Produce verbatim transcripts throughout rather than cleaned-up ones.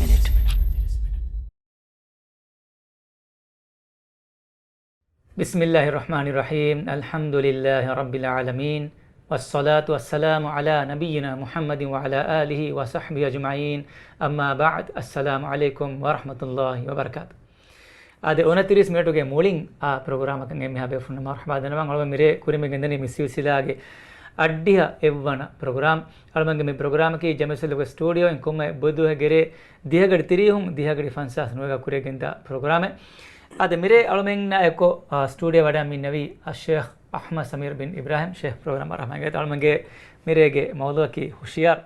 މިނިޓް. بسم الله الرحمن الرحيم. الحمد لله رب العالمين. والصلاة والسلام على نبينا محمد وعلى آله وصحبه أجمعين. أما بعد. السلام عليكم ورحمة الله وبركاته. އާދެ، އުނަތިރީސް މިނެޓުގެ މުޅިން އާ ޕްރޮގްރާމަކަށް އެންމެހާ ބޭފުޅުންނަށް މަރުޙަބާ ދަންނަވަން. އަޅުގަނޑު މިރޭ ކުރިމަގެން ދަނީ މި ސިލްސިލާގެ އަށްޑިހަ އެއްވަނަ ޕްރޮގްރާމް. އަޅުގަނޑުގެ މި ޕްރޮގްރާމަކީ ޖަމިއްޔަތުލްއުލްމާ ސްޓޫޑިއޯއިން ކޮންމެ ބުދުހެއް ގެރޭ ދިހަގަޑި ތިރީހުން ދިހަގަޑި ފަންސާސް ނުވައިގަ ކުރިޔަށް ގެންދާ ޕްރޮގްރާމެއް. އާދެ، މިރޭ އަޅުމެންނާ އެއްކޮށް، އާ، ސްޓޫޑިއޯ ވަޑައިގެންނެވީ އައްޝޭޚް އަޙްމަދު ސަމީރު ބިން އިބްރާހިމް. ޝޭޚް، ޕްރޮގްރާމަށް ރަޙްމަތް. އަޅުމެންގެ މިރޭގެ މައުޟޫޢަކީ ހުޝިޔާރު.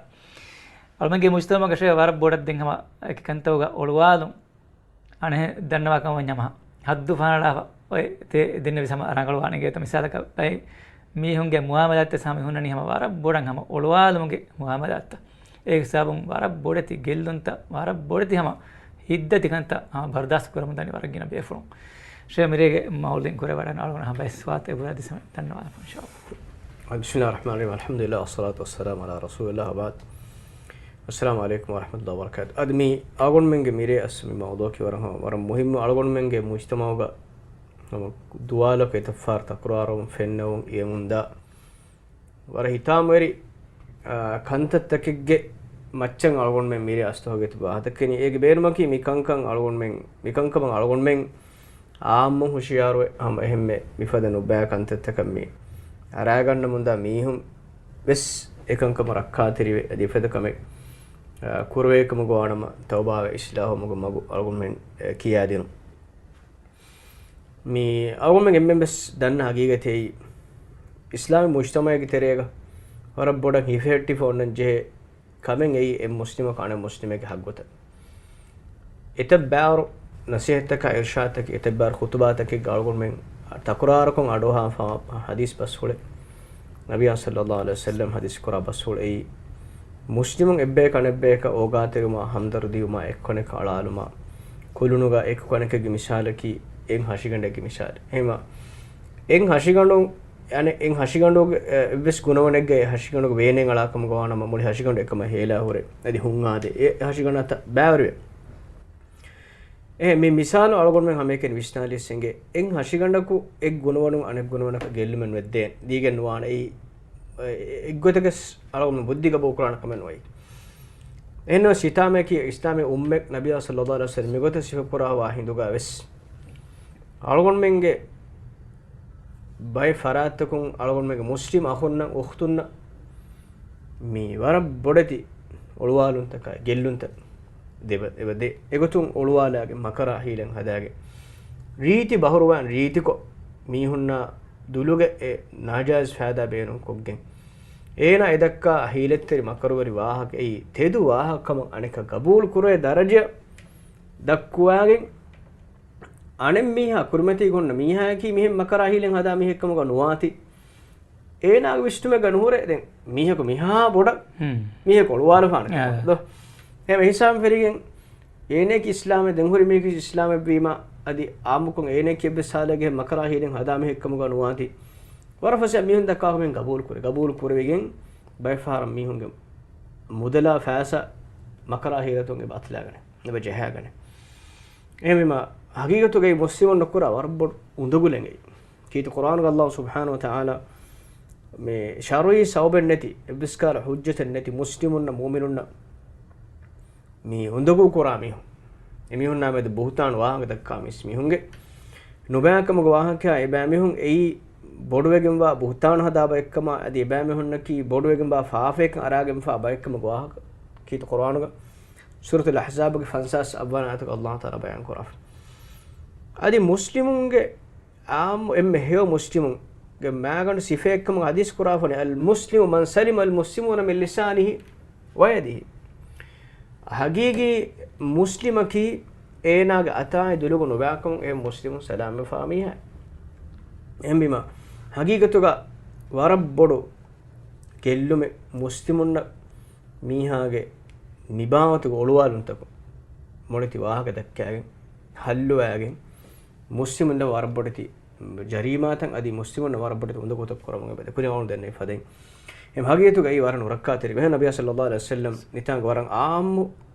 އަޅުމެންގެ މުޖްތަމަޢުގަ ޝޭޚް ވަރަށް ބޮޑަށް ދެން ހަމަ އެކި ކަންތައްގަ އޮޅުވާލުން. އަނެއް ދަންނަވާ ކަމަށް ވަންޏާ ހަމަ ހައްދު ފަނަރަ އޮތް ތެ ދެންނެވި ހަމަ ރަނގަޅުވާނެ ގޭތަ. މިސާލަކަށް ބައެއް މީހުންގެ މުއާމަލާތްތައް ހަމަ ހުންނަނީ ހަމަ ވަރަށް ބޮޑަށް ހަމަ އޮޅުވާލުމުގެ މުއާމަލާތްތައް. އޭގެ ސަބަބުން ވަރަށް ބޮޑެތި ގެއްލުންތައް، ވަރަށް ބޮޑެތި ހަމަ ހިތްދަތި ކަންތައް ހަމަ ބަރުދާސްތު ކުރަމުން ދަނީ ވަރަށް ގިނަ ބޭފުޅުން. ޝޭޚް މިރޭގެ މައުޟޫޢު ކުރެވަޑަން އަޅުގަނޑު ހަމަ ބައެއް ސުވާލުތައް އެބަ ދިސަމެ ދަންނަވާލަފަ އިންޝާﷲ. بسم الله الرحمن الرحيم. الحمد لله والصلاة والسلام على رسول الله وبعد. السلام عليكم ورحمة الله وبركاته. އަދި މި އަޅުގަނޑުމެންގެ މިރޭ އަސް މި މައުޟޫޢަކީ ވަރަށް ހަމަ، ވަރަށް މުހިއްމު. އަޅުގަނޑުމެންގެ މުޖްތަމަޢުގަ ހަމަ ދުވާލަކު އެތައް ފަހަރު ތަކުރާރުވުން ފެންނަވަން އިވެމުންދާ ވަރަށް ހިތާމަވެރި، އާ، ކަންތައްތަކެއްގެ މައްޗަށް އަޅުގަނޑުމެން މިރޭ އަސްތު ހަގީގަތުގަ ވާހަކަ ދެއްކެނީ. އޭގެ ބޭނުމަކީ މި ކަންކަން އަޅުގަނޑުމެން، މި ކަންކަމަށް އަޅުގަނޑުމެން އާއްމު ހުޝިޔާރުވެ ހަމަ އެހެންމެ މިފަދަ ނުބައި ކަންތައްތަކަށް މި އަރާގަންނަމުންދާ މީހުން ވެސް އެކަންކަމަށް ރައްކާތެރިވެ އަދި އެފަދަ ކަމެއް، އާ، ކުރެވޭކަމުގަ ވާނަމަ ތައުބާވެ އިސްލާހުވުމުގެ މަގު އަޅުގަނޑުމެން، އެ، ކިޔާދިނުން. މި އަޅުގަނޑުމެން އެންމެން ވެސް ދަންނަ ހަގީގަތެއް، އިސްލާމީ މުޖްތަމަޢެއްގެ ތެރޭގަ ވަރަށް ބޮޑަށް ހިފެހެއްޓިފަ އޮންނަން ޖެހޭ ކަމެއް އެއީ އެއް މުސްލިމަކު އަނެއް މުސްލިމެއްގެ ހައްގުތައް. އެތައް ބާރު ނަސޭހަތްތަކާ އިރުޝާދުތަކެއް، އެތައް ބާރު ޚުތުބާތަކެއްގަ އަޅުގަނޑުމެން ތަކުރާރުކޮށް އަޑުއަހާފަ ހަދީސް ބަސްފުޅެއް، ނަބިއްޔާ ޞައްލައްލާހު ޢަލައިހި ވަސައްލަމް ހަދީސް ކުރާ ބަސްފުޅު އެއީ، މުސްލިމުން އެއްބަޔަކު އަނެއްބަޔަކަށް އޯގާތެރިވުމާ، ހަމްދަރުދީވުމާ، އެއްކޮނެކަށް އަޅާލުމާ، ކުލުނުގަ އެކު ކަނެކެއްގެ މިސާލަކީ އެއް ހަށިގަނޑެއްގެ މިސާލެއް. އެހެންވީމާ، އެއް ހަށިގަނޑު، އަނެއް އެއް ހަށިގަނޑުގެ، އެއްވެސް ގުނަވަނެއްގައި ހަށިގަނޑުގެ ވޭނެއް އަޅާކަމުގަ ވާނަމަ، މުޅި ހަށިގަނޑު އެކަމަށް ހޭލާ ހުރެ، އަދި ހުން އާދެ، އެ ހަށިގަނޑަށް ބައިވެރިވޭ. އެހެން މި މިސާލު އަޅުގަނޑުމެން ހަމައެކަނި ވިސްނާލިޔަސް އެނގޭ، އެއް ހަށިގަނޑަކު އެއް ގުނަވަނުން އަނެއް ގުނަވަނަކަށް ގެއްލުމެއް ނުވެއްދޭނެ. ދީގެން ނުވާނެ އެއީ، އެ، އެއްގޮތަކަސް އަޅުގަނޑު ބުއްދި ގަބޫލު ކުރާނެ ކަމެއް ނުވޭ. އެހެންނަމަވެސް ހިތާމައަކީ އިސްލާމީ އުއްމަތް ނަބިއްޔާ ޞައްލައްލާހު ޢަލައިހި ވަސައްލަމް މިގޮތަށް ސިފަކުރާ ވާ ހިނދުގަ ވެސް އަޅުގަނޑުމެންގެ ބައެއް ފަރާތްތަކުން އަޅުގަނޑުމެންގެ މުސްލިމް އަޚުންނަށް އުޚްތުންނަށް މި ވަރަށް ބޮޑެތި އޮޅުވާލުންތަކާއި ގެއްލުންތައް ދެބަ-، އެބަ ދޭ. އެގޮތުން އޮޅުވާލާގެން މަކަރާ ހީލަތް ހަދާގެން ރީތި ބަހުރުވާން ރީތިކޮށް މީހުންނާ ދުލުގެ އެ ނާޖާއިޒް ފައިދާ ބޭނުންކޮށްގެން އޭނާ އެދައްކާ ހީލަތްތެރި މަކަރުވެރި ވާހަކަ އެއީ ތެދު ވާހަކަ ކަމަށް އަނެކާ ގަބޫލު ކުރޭ ދަރަޖައަށް ދައްކުވާގެން އަނެއް މީހާ ކުރިމަތީގަ ހުންނަ މީހާއަކީ މިހެން މަކަރާ ހީލަތް ހަދާ މީހެއްކަމުގަ ނުވާތީ. އޭނާގެ ވިސްނުމެއްގަ ނުހުރޭ ދެން މީހަކު މިހާ ބޮޑަށް ހުން. މީހަކު އޮޅުވާލަފާނެ އާ. ކަމަށް ދޯ. އެހެން ހިސާބުން ފެށިގެން އޭނައަކީ އިސްލާމެއް ދެން ހުރި މީހަކީ އިސްލާމެއްވީމާ އަދި އާއްމުކޮށް އޭނައަކީ އެއްވެސް ހާލެއްގަ މަކަރާ ހީލަތް ހަދާ މީހެއްކަމުގަ ނުވާތީ. ވަރަށް ފަސޭހަ މީހުން ދައްކާ ކަމެއް ގަބޫލު ކުރޭ. ގަބޫލު ކުރެވިގެން ބައެއް ފަހަރަށް މީހުންގެ މުދަލާ ފައިސާ މަކަރާ ހީލަތުން އެބަ އަތުލާގަނެ. އެބަ ޖަހާގަނެ. އެހެންވީމާ، ހަގީގަތުގައި މުސްލިމުން ނުކުރާ ވަރަށް ބޮޑު އުނދަގުލެއް އެއީ. ކީރިތި ޤުރްއާނުގަ ﷲ ސުބްޙާނަހޫ ވަތަޢާލާ މި ޝަރުޢީ ސަބަބެއް ނެތި، އެއްވެސް ކަހަލަ ޙުއްޖަތެއް ނެތި މުސްލިމުންނަށް، މުއުމިނުންނަށް މި އުނދަގޫ ކުރާ މީހުން، އެމީހުންނާ މެދު ބުހުތާނު ވާހަކަ ދައްކާ މީސް މީހުންގެ ނުބައިކަމުގެ ވާހަކައާ، އެބައިމީހުން އެއީ ބޮޑުވެގެންވާ ބުހުތާނު ހަދާ ބައެއްކަމާ، އަދި އެބައިމީހުންނަކީ ބޮޑުވެގެންވާ ފާފައެއްކަން އަރާގެންފާ ބައެއްކަމުގެ ވާހަކަ ކީރިތި ޤުރްއާނުގަ ސޫރަތުލް އަޙްޒާބުގެ ފަންސާސް އަށްވަނަ އާޔަތުގަ ﷲ ތަޢާލާ ބަޔާން ކުރާފަ. އަދި މުސްލިމުންގެ އާއްމު އެންމެ ހެޔޮ މުސްލިމުންގެ މާގަނޑު ސިފައެއްކަމަށް ޙަދީޘް ކުރާފަނި، المسلم من سلم المسلمون من لسانه ويده. ހަގީގީ މުސްލިމަކީ އޭނާގެ އަތާއި ދުލުގަ ނުބައިކަމުން އެ މުސްލިމުން ސަލާމަތްވާ މީހާ. އެހެންވީމާ، ހަގީގަތުގަ ވަރަށް ބޮޑު ގެއްލުމެއް މުސްލިމުންނަށް މީހާގެ ނިބާވަތުގެ އޮޅުވާލުންތަކުން މޮޅެތި ވާހަކަ ދައްކާގެން، ހައްލުވާގެން، މުސްލިމުންނަށް ވަރަށް ބޮޑެތި ޖަރީމާތައް އަދި މުސްލިމުންނަށް ވަރަށް ބޮޑެތި އުނދަގޫތައް ކުރަމުން އެބަދޭ. ކުރިއަށް އަޅުގަނޑު ދެންނެވި ފަދައިން. އެހެން ހަގީގަތުގައި ވަރަށް ނުރައްކާތެރި ވެހެން ނަބިއްޔާ ޞައްލައްލާހު ޢަލައިހި ވަސައްލަމް ނިތާނގެ ވަރަށް އާއްމު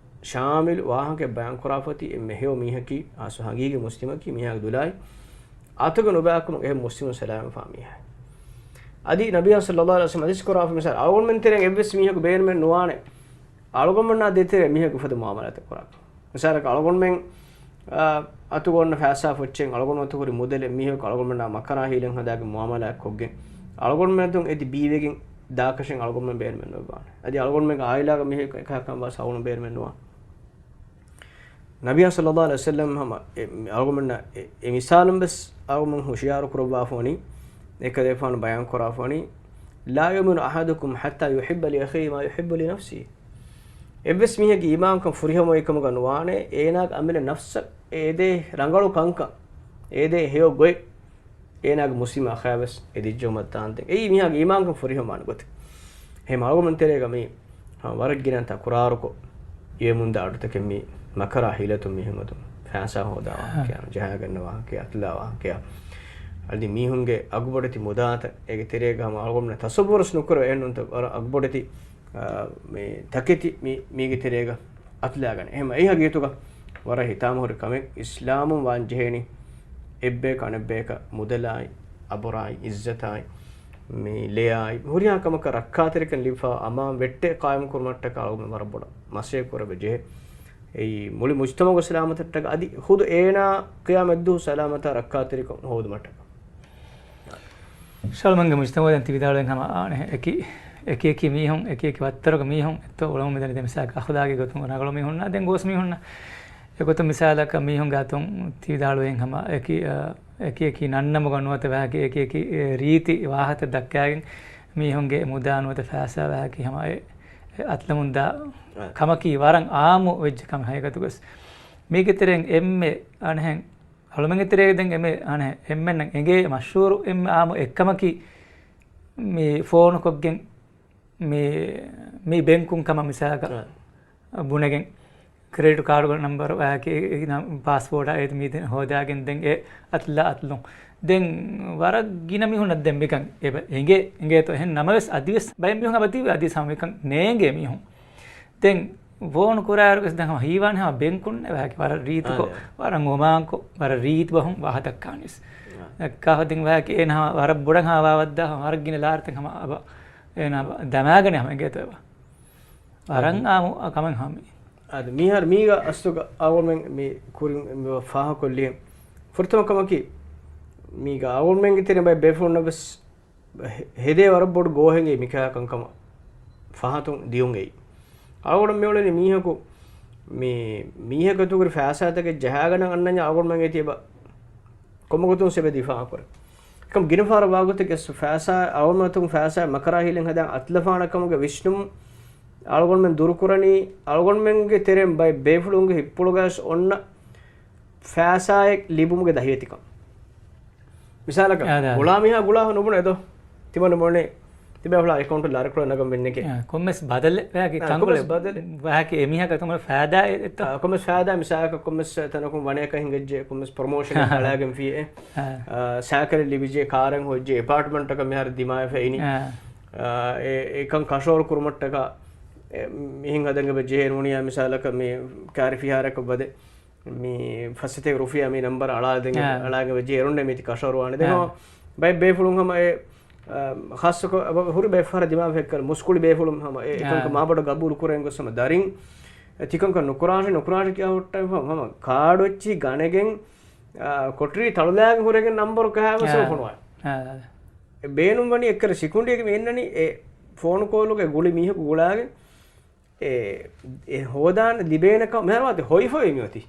ޝާމިލު ވާހަކައެއް ބަޔާންކުރާފަތި އެންމެ ހެޔޮ މީހަކީ އަސްލު ހަގީގީ މުސްލިމަކީ މީހާގެ ދުލާއި އަތުގެ ނުބައިކަމުން އެހެން މުސްލިމުން ސަލާމަތްވާ މީހާ. އަދި ނަބިއްޔާ ޞައްލައްލާހު ޢަލައިހި ވަސައްލަމަ ޙަދީޘް ކުރާފަ މިސާލު އަޅުގަނޑުމެން ތެރެއިން އެއްވެސް މީހަކު ބޭނުމެއް ނުވާނެ އަޅުގަނޑުމެންނާ ދޭތެރޭ މީހަކު އުފަދަ މުއާމަލާތެއް ކުރާކަށް. މިސާލަކަށް އަޅުގަނޑުމެން އަ، އަތުގަ އޮންނަ ފައިސާ ފޮއްޗެއް އަޅުގަނޑުމެން އަތު ހުރި މުދަލެއް މީހަކު އަޅުގަނޑުމެންނާ މަކަރާ ހީލަތް ހަދާގެން މުއާމަލާތް ކޮށްގެން އަޅުގަނޑުމެން އަތުން އެދި ބީވެގެން ދާކަށެއް އަޅުގަނޑުމެން ބޭނުމެއް ނުވާނެ. އަދި އަޅުގަނޑުމެންގެ އާއިލާގެ މީހަކު އެކަހަލަ ކަން ވާސް އަޅުގަނޑު ބޭނުމެއް ނުވާނެ. ނަބިއްޔާ ޞައްލައްލާހު ޢަލައިހި ވަސައްލަމް ހަމަ އެ، އަޅުގަނޑުމެންނަށް އެ، އެ މިސާލުން ވެސް އަޅުގަނޑުމެން ހުޝިޔާރު ކުރައްވާފަ ވަނީ، އެކަލޭގެފާނު ބަޔާން ކުރާފަ ވަނީ، "لا يؤمن أحدكم حتى يحب لأخيه ما يحب لنفسه." އެއްވެސް މީހެއްގެ އީމާންކަން ފުރިހަމަވައިކަމުގަ ނުވާނެ، އޭނާގެ އަމިއްލަ ނަފްސަށް އެދޭ ރަނގަޅު ކަންކަން، އެދޭ ހެޔޮ ގޮތް އޭނާގެ މުސްލިމް އަޚާވެސް އެދިއްޖައުމަށް ދާންދެން. އެއީ މީހާގެ އީމާންކަން ފުރިހަމަވާނެ ގޮތެއް. އެހެން އަޅުގަނޑުމެން ތެރޭގަ މީ، ހަ، ވަރަށް ގިނަ ތަކުރާރުކޮށް، އެމުންދާ އަޑުތަކެއް މީ މަކަރާ ހީލަތުން މީހުން އަތުން ފައިސާ ހޯދާ ވާހަކަޔާ، ޖަހާގަންނަ ވާހަކަޔާ، އަތުލާ ވާހަކަޔާ، އަދި މީހުންގެ އަގުބޮޑެތި މުދާތައް އޭގެ ތެރޭގަ ހަމަ އަޅުގަނޑުމެން ތަޞައްވުރުވެސް ނުކުރެވޭ އެހެން ނޫންތަ ވަރަށް އަގުބޮޑެތި، އާ، މި ތަކެތި މި، މީގެ ތެރޭގަ އަތުލާގަނެ. އެހެން އެ ހަގީގަތުގަ ވަރަށް ހިތާމަހުރި ކަމެއް އިސްލާމުން ވާން ޖެހޭނީ އެއްބަޔަކަށް އަނެއްބަޔަކަށް މުދަލާއި، އަބުރާއި، އިއްޒަތާއި، މި ލެޔާއި، ހުރިހާ ކަމަކަށް ރައްކާތެރިކަން ލިބިފަ އަމާން ވެއްޓެއް ޤާއިމު ކުރުމަށްޓަކާ އަޅުގަނޑު ވަރަށް ބޮޑަށް މަސައްކަތް ކުރެވި ޖެހޭ. އެއީ މުޅި މުޖްތަމަޢުގެ ސަލާމަތަށްޓަކާ އަދި ޚުދު އޭނާ ޤިޔާމަތްދުވަހު ސަލާމަތާ ރައްކާތެރިކަން ހޯދުމަށްޓަކާ. ޝަލްމަންގެ މުޖްތަމަޢުގަ ދެން ތި ވިދާޅުވެން ހަމަ، އާނެ، އެކި، އެކި އެކި މީހުން، އެކި އެކި ވައްތަރުގެ މީހުން އެއްތޯ އުޅަމުން މިދަނީ. ދެން މިސާލަކަށް އަޚުލާގީ ގޮތުން ރަނގަޅު މީހުންނާ، ދެން ގޯސް މީހުންނާ. އެގޮތުން މިސާލަކަށް މީހުންގެ އަތުން ތި ވިދާޅުވެން ހަމަ، އެކި، އަ، އެކި އެކި ނަންނަމުގަ ނުވަތަ ވާހަކަ، އެކި އެކި، އެ، ރީތި ވާހަކަ ދައްކާގެން މީހުންގެ މުދާ ނުވަތަ ފައިސާ ވާހަކަ ހަމަ އެ، އެ އަތުލަމުންދާ އަ، ކަމަކީ ވަރަށް އާއްމު ވެއްޖެ ކަމެއް ހަގީގަތުގަސް. މީގެ ތެރެއިން އެންމެ އަނެހެން އަޅުމެންގެ ތެރޭގަ ދެން އެންމެ، އަނެ، އެންމެންނަށް އެނގޭ މަޝްހޫރު އެންމެ އާއްމު އެއްކަމަކީ، މި ފޯނުކޮށްގެން މި، މި ބެންކުން ކަމަށް މިސާލަކަށް އަ، ބުނެގެން، ކްރެޑިޓް ކާޑުގެ ނަންބަރު އައި ކި-، އެ، ނަ-، ޕާސްވޯޑާ އެ މީ ދެން ހޯދާގެން ދެން އެ އަތުލާ އަތުލުން. ދެން ވަރަށް ގިނަ މީހުންނަށް ދެން މިކަން އެބަ އެނގޭ، އެނގޭތޯ އެހެން ނަމަވެސް އަދިވެސް ބައެއް މީހުން އަބަދީ އަދިވެސް ހަމަ މިކަން ނޭނގޭ މީހުން. ދެން ފޯނު ކުރާއިރުވެސް ދެން ހަމަ ހީވާން ހަމަ ބެންކުންނެ ވަހަކި ވަރަށް ރީތިކޮށް، އާ، ވަރަށް އޮމާންކޮށް، ވަރަށް ރީތި ބަހުން ވާހަކަ ދައްކާނީސް. އާ. ދައްކާފަ ދެން ވަހަކި އޭނަ ހަމަ ވަރަށް ބޮޑަށް ހަމަ ވާވައްދާ ހަމަ ވަރަށް ގިނަ ލާރިތައް ހަމަ އަބަ އޭނަ އަބަ ދަމާގަނެ ހަމަ އެނގޭތޯ އެބަ. ވަރަށް އާ. އާއްމު ކަމެއް ހަމަ މީ. އާދެ، މިހާރު މީގަ އަސްލުގަ އަޅުގަނޑުމެން މި ކުރިން މި ފާހަގަކޮށްލި ފުރަތަމަ ކަމަކީ، މީގަ އަޅުގަނޑުމެންގެ ތެރެއިން ބައެއް ބޭފުޅުންނަށް ވެސް ހެ-، ހެދޭ ވަރަށް ބޮޑު ގޯހެއް މިކަހަލަ ކަންކަމަށް ފަހަތުން ދިޔުން އެއީ. އަޅުގަނޑު މިއުޅެނީ މީހަކު މި-، މީހަކު އަތުގަ ހުރި ފައިސާތަކެއް ޖަހާގަންނަ އަންނަންޏާ އަޅުގަނޑުމެން އޭތި އެބަ ކޮންމެ ގޮތުން ސެބެ ދިފާއު ކުރޭ. އެކަމް ގިނަ ފަހަރަށް ވާގޮތެއްގެ ފައިސާ، އަޅުގަނޑުމެން އަތުން ފައިސާ މަކަރާ ހީލަތް ހަދާ އަތުލަފާނެ ކަމުގެ ވިސްނުން އަޅުގަނޑުމެން ދުރުކުރަނީ، އަޅުގަނޑުމެންގެ ތެރެއިން ބައެއް ބޭފުޅުންގެ ހިތްޕުޅުގަވެސް އޮންނަ ފައިސާއެއް ލިބުމުގެ ދަހިވެތިކަން. މިސާލަކަށް، އާ، ދާ. ގުޅާ މީހާ ގުޅާ ނުބުނެ ދޯ. ތިމަން މޮނެ، ތިބޭފުޅާ އެކައުންޓު ލާރިކޮޅަށް ނަގަން ވެންނެކޭ. އާ، ކޮންމެސް ބަދަލެއް ވައިކި އާ، ތަންކޮޅެއް ކޮންމެސް ބަދަލެއް. ވައިކި އެމީހާ ގަތުމަށް ފައިދާ އެ-، އެއްތަ؟ އާ، ކޮންމެސް ފައިދާ މިސާލަކަށް ކޮންމެސް ތަނަކުން ވަނަޔަކަށް ހިނގައްޖެ، ކޮންމެސް ޕްރޮމޯޝަނެއް އަޅާގެން ފިޔެ. އާ. އާ، ސައިކަލެއް ލިބިޖެ، ކާރެއް ހޮއްޖެ، އެޕާޓްމަންޓަކަށް މިހާރު ދިމާވެފަ އިނީ. އާ. އާ، އެ-، އެކަން ކަށަވަރު ކުރުމަށްޓަކާ، އެ، މިހެން ހަދަން އެބަ ޖެހޭ ނޫނިޔާ މިސާލަކަށް މި ކާރި ފިހާރައަކަށް ވަދެ. މި ފަސް ސަތޭކަ ރުފިޔާ މި ނަންބަރ އަޅާދެން އާ. އަޅާގެން ވެއްޖެ އެރުންނެ މީތި ކަށަވަރުވާނެ. ދެން އާ. ހަމަ ބައެއް ބޭފުޅުން ހަމަ އެ، އާ، ޚާއްޞަކޮށް އަބަ ހުރި ބައެއް ފަހަރަށް ދިމާވެ ހެއްކަރ މުސްކުޅި ބޭފުޅުން ހަމަ އެ އެކަންކަ އާ. މާބޮޑަށް ގަބޫލު ކުރެން ގޮސް ހަމަ ދަރިން އެ ތިކަންކަން ނުކުރާށި، ނުކުރާށި ކިޔާ ހުއްޓައިފަ ހަމަ ކާޑު އެއްޗިހި ގަނެގެން، އާ، ކޮޓަރި ތަޅުލާގެން ހުރެގެން ނަންބަރު ކަހާ ގޮސް އާ. ފޮނުވާ. އާ. އެ ބޭނުން ވަނީ އެއްކަރ ސިކުނޑިއެއްގެ މި އިންނަނީ އެ ފޯނު ކޯލުގެ ގުޅި މީހަކު ގުޅާގެން. އެ، އެ ހޯދާން ލިބޭނެ ކަމަށް މިހާރު ވާތީ ހޮއިފަ ވެ މިއޮތީ.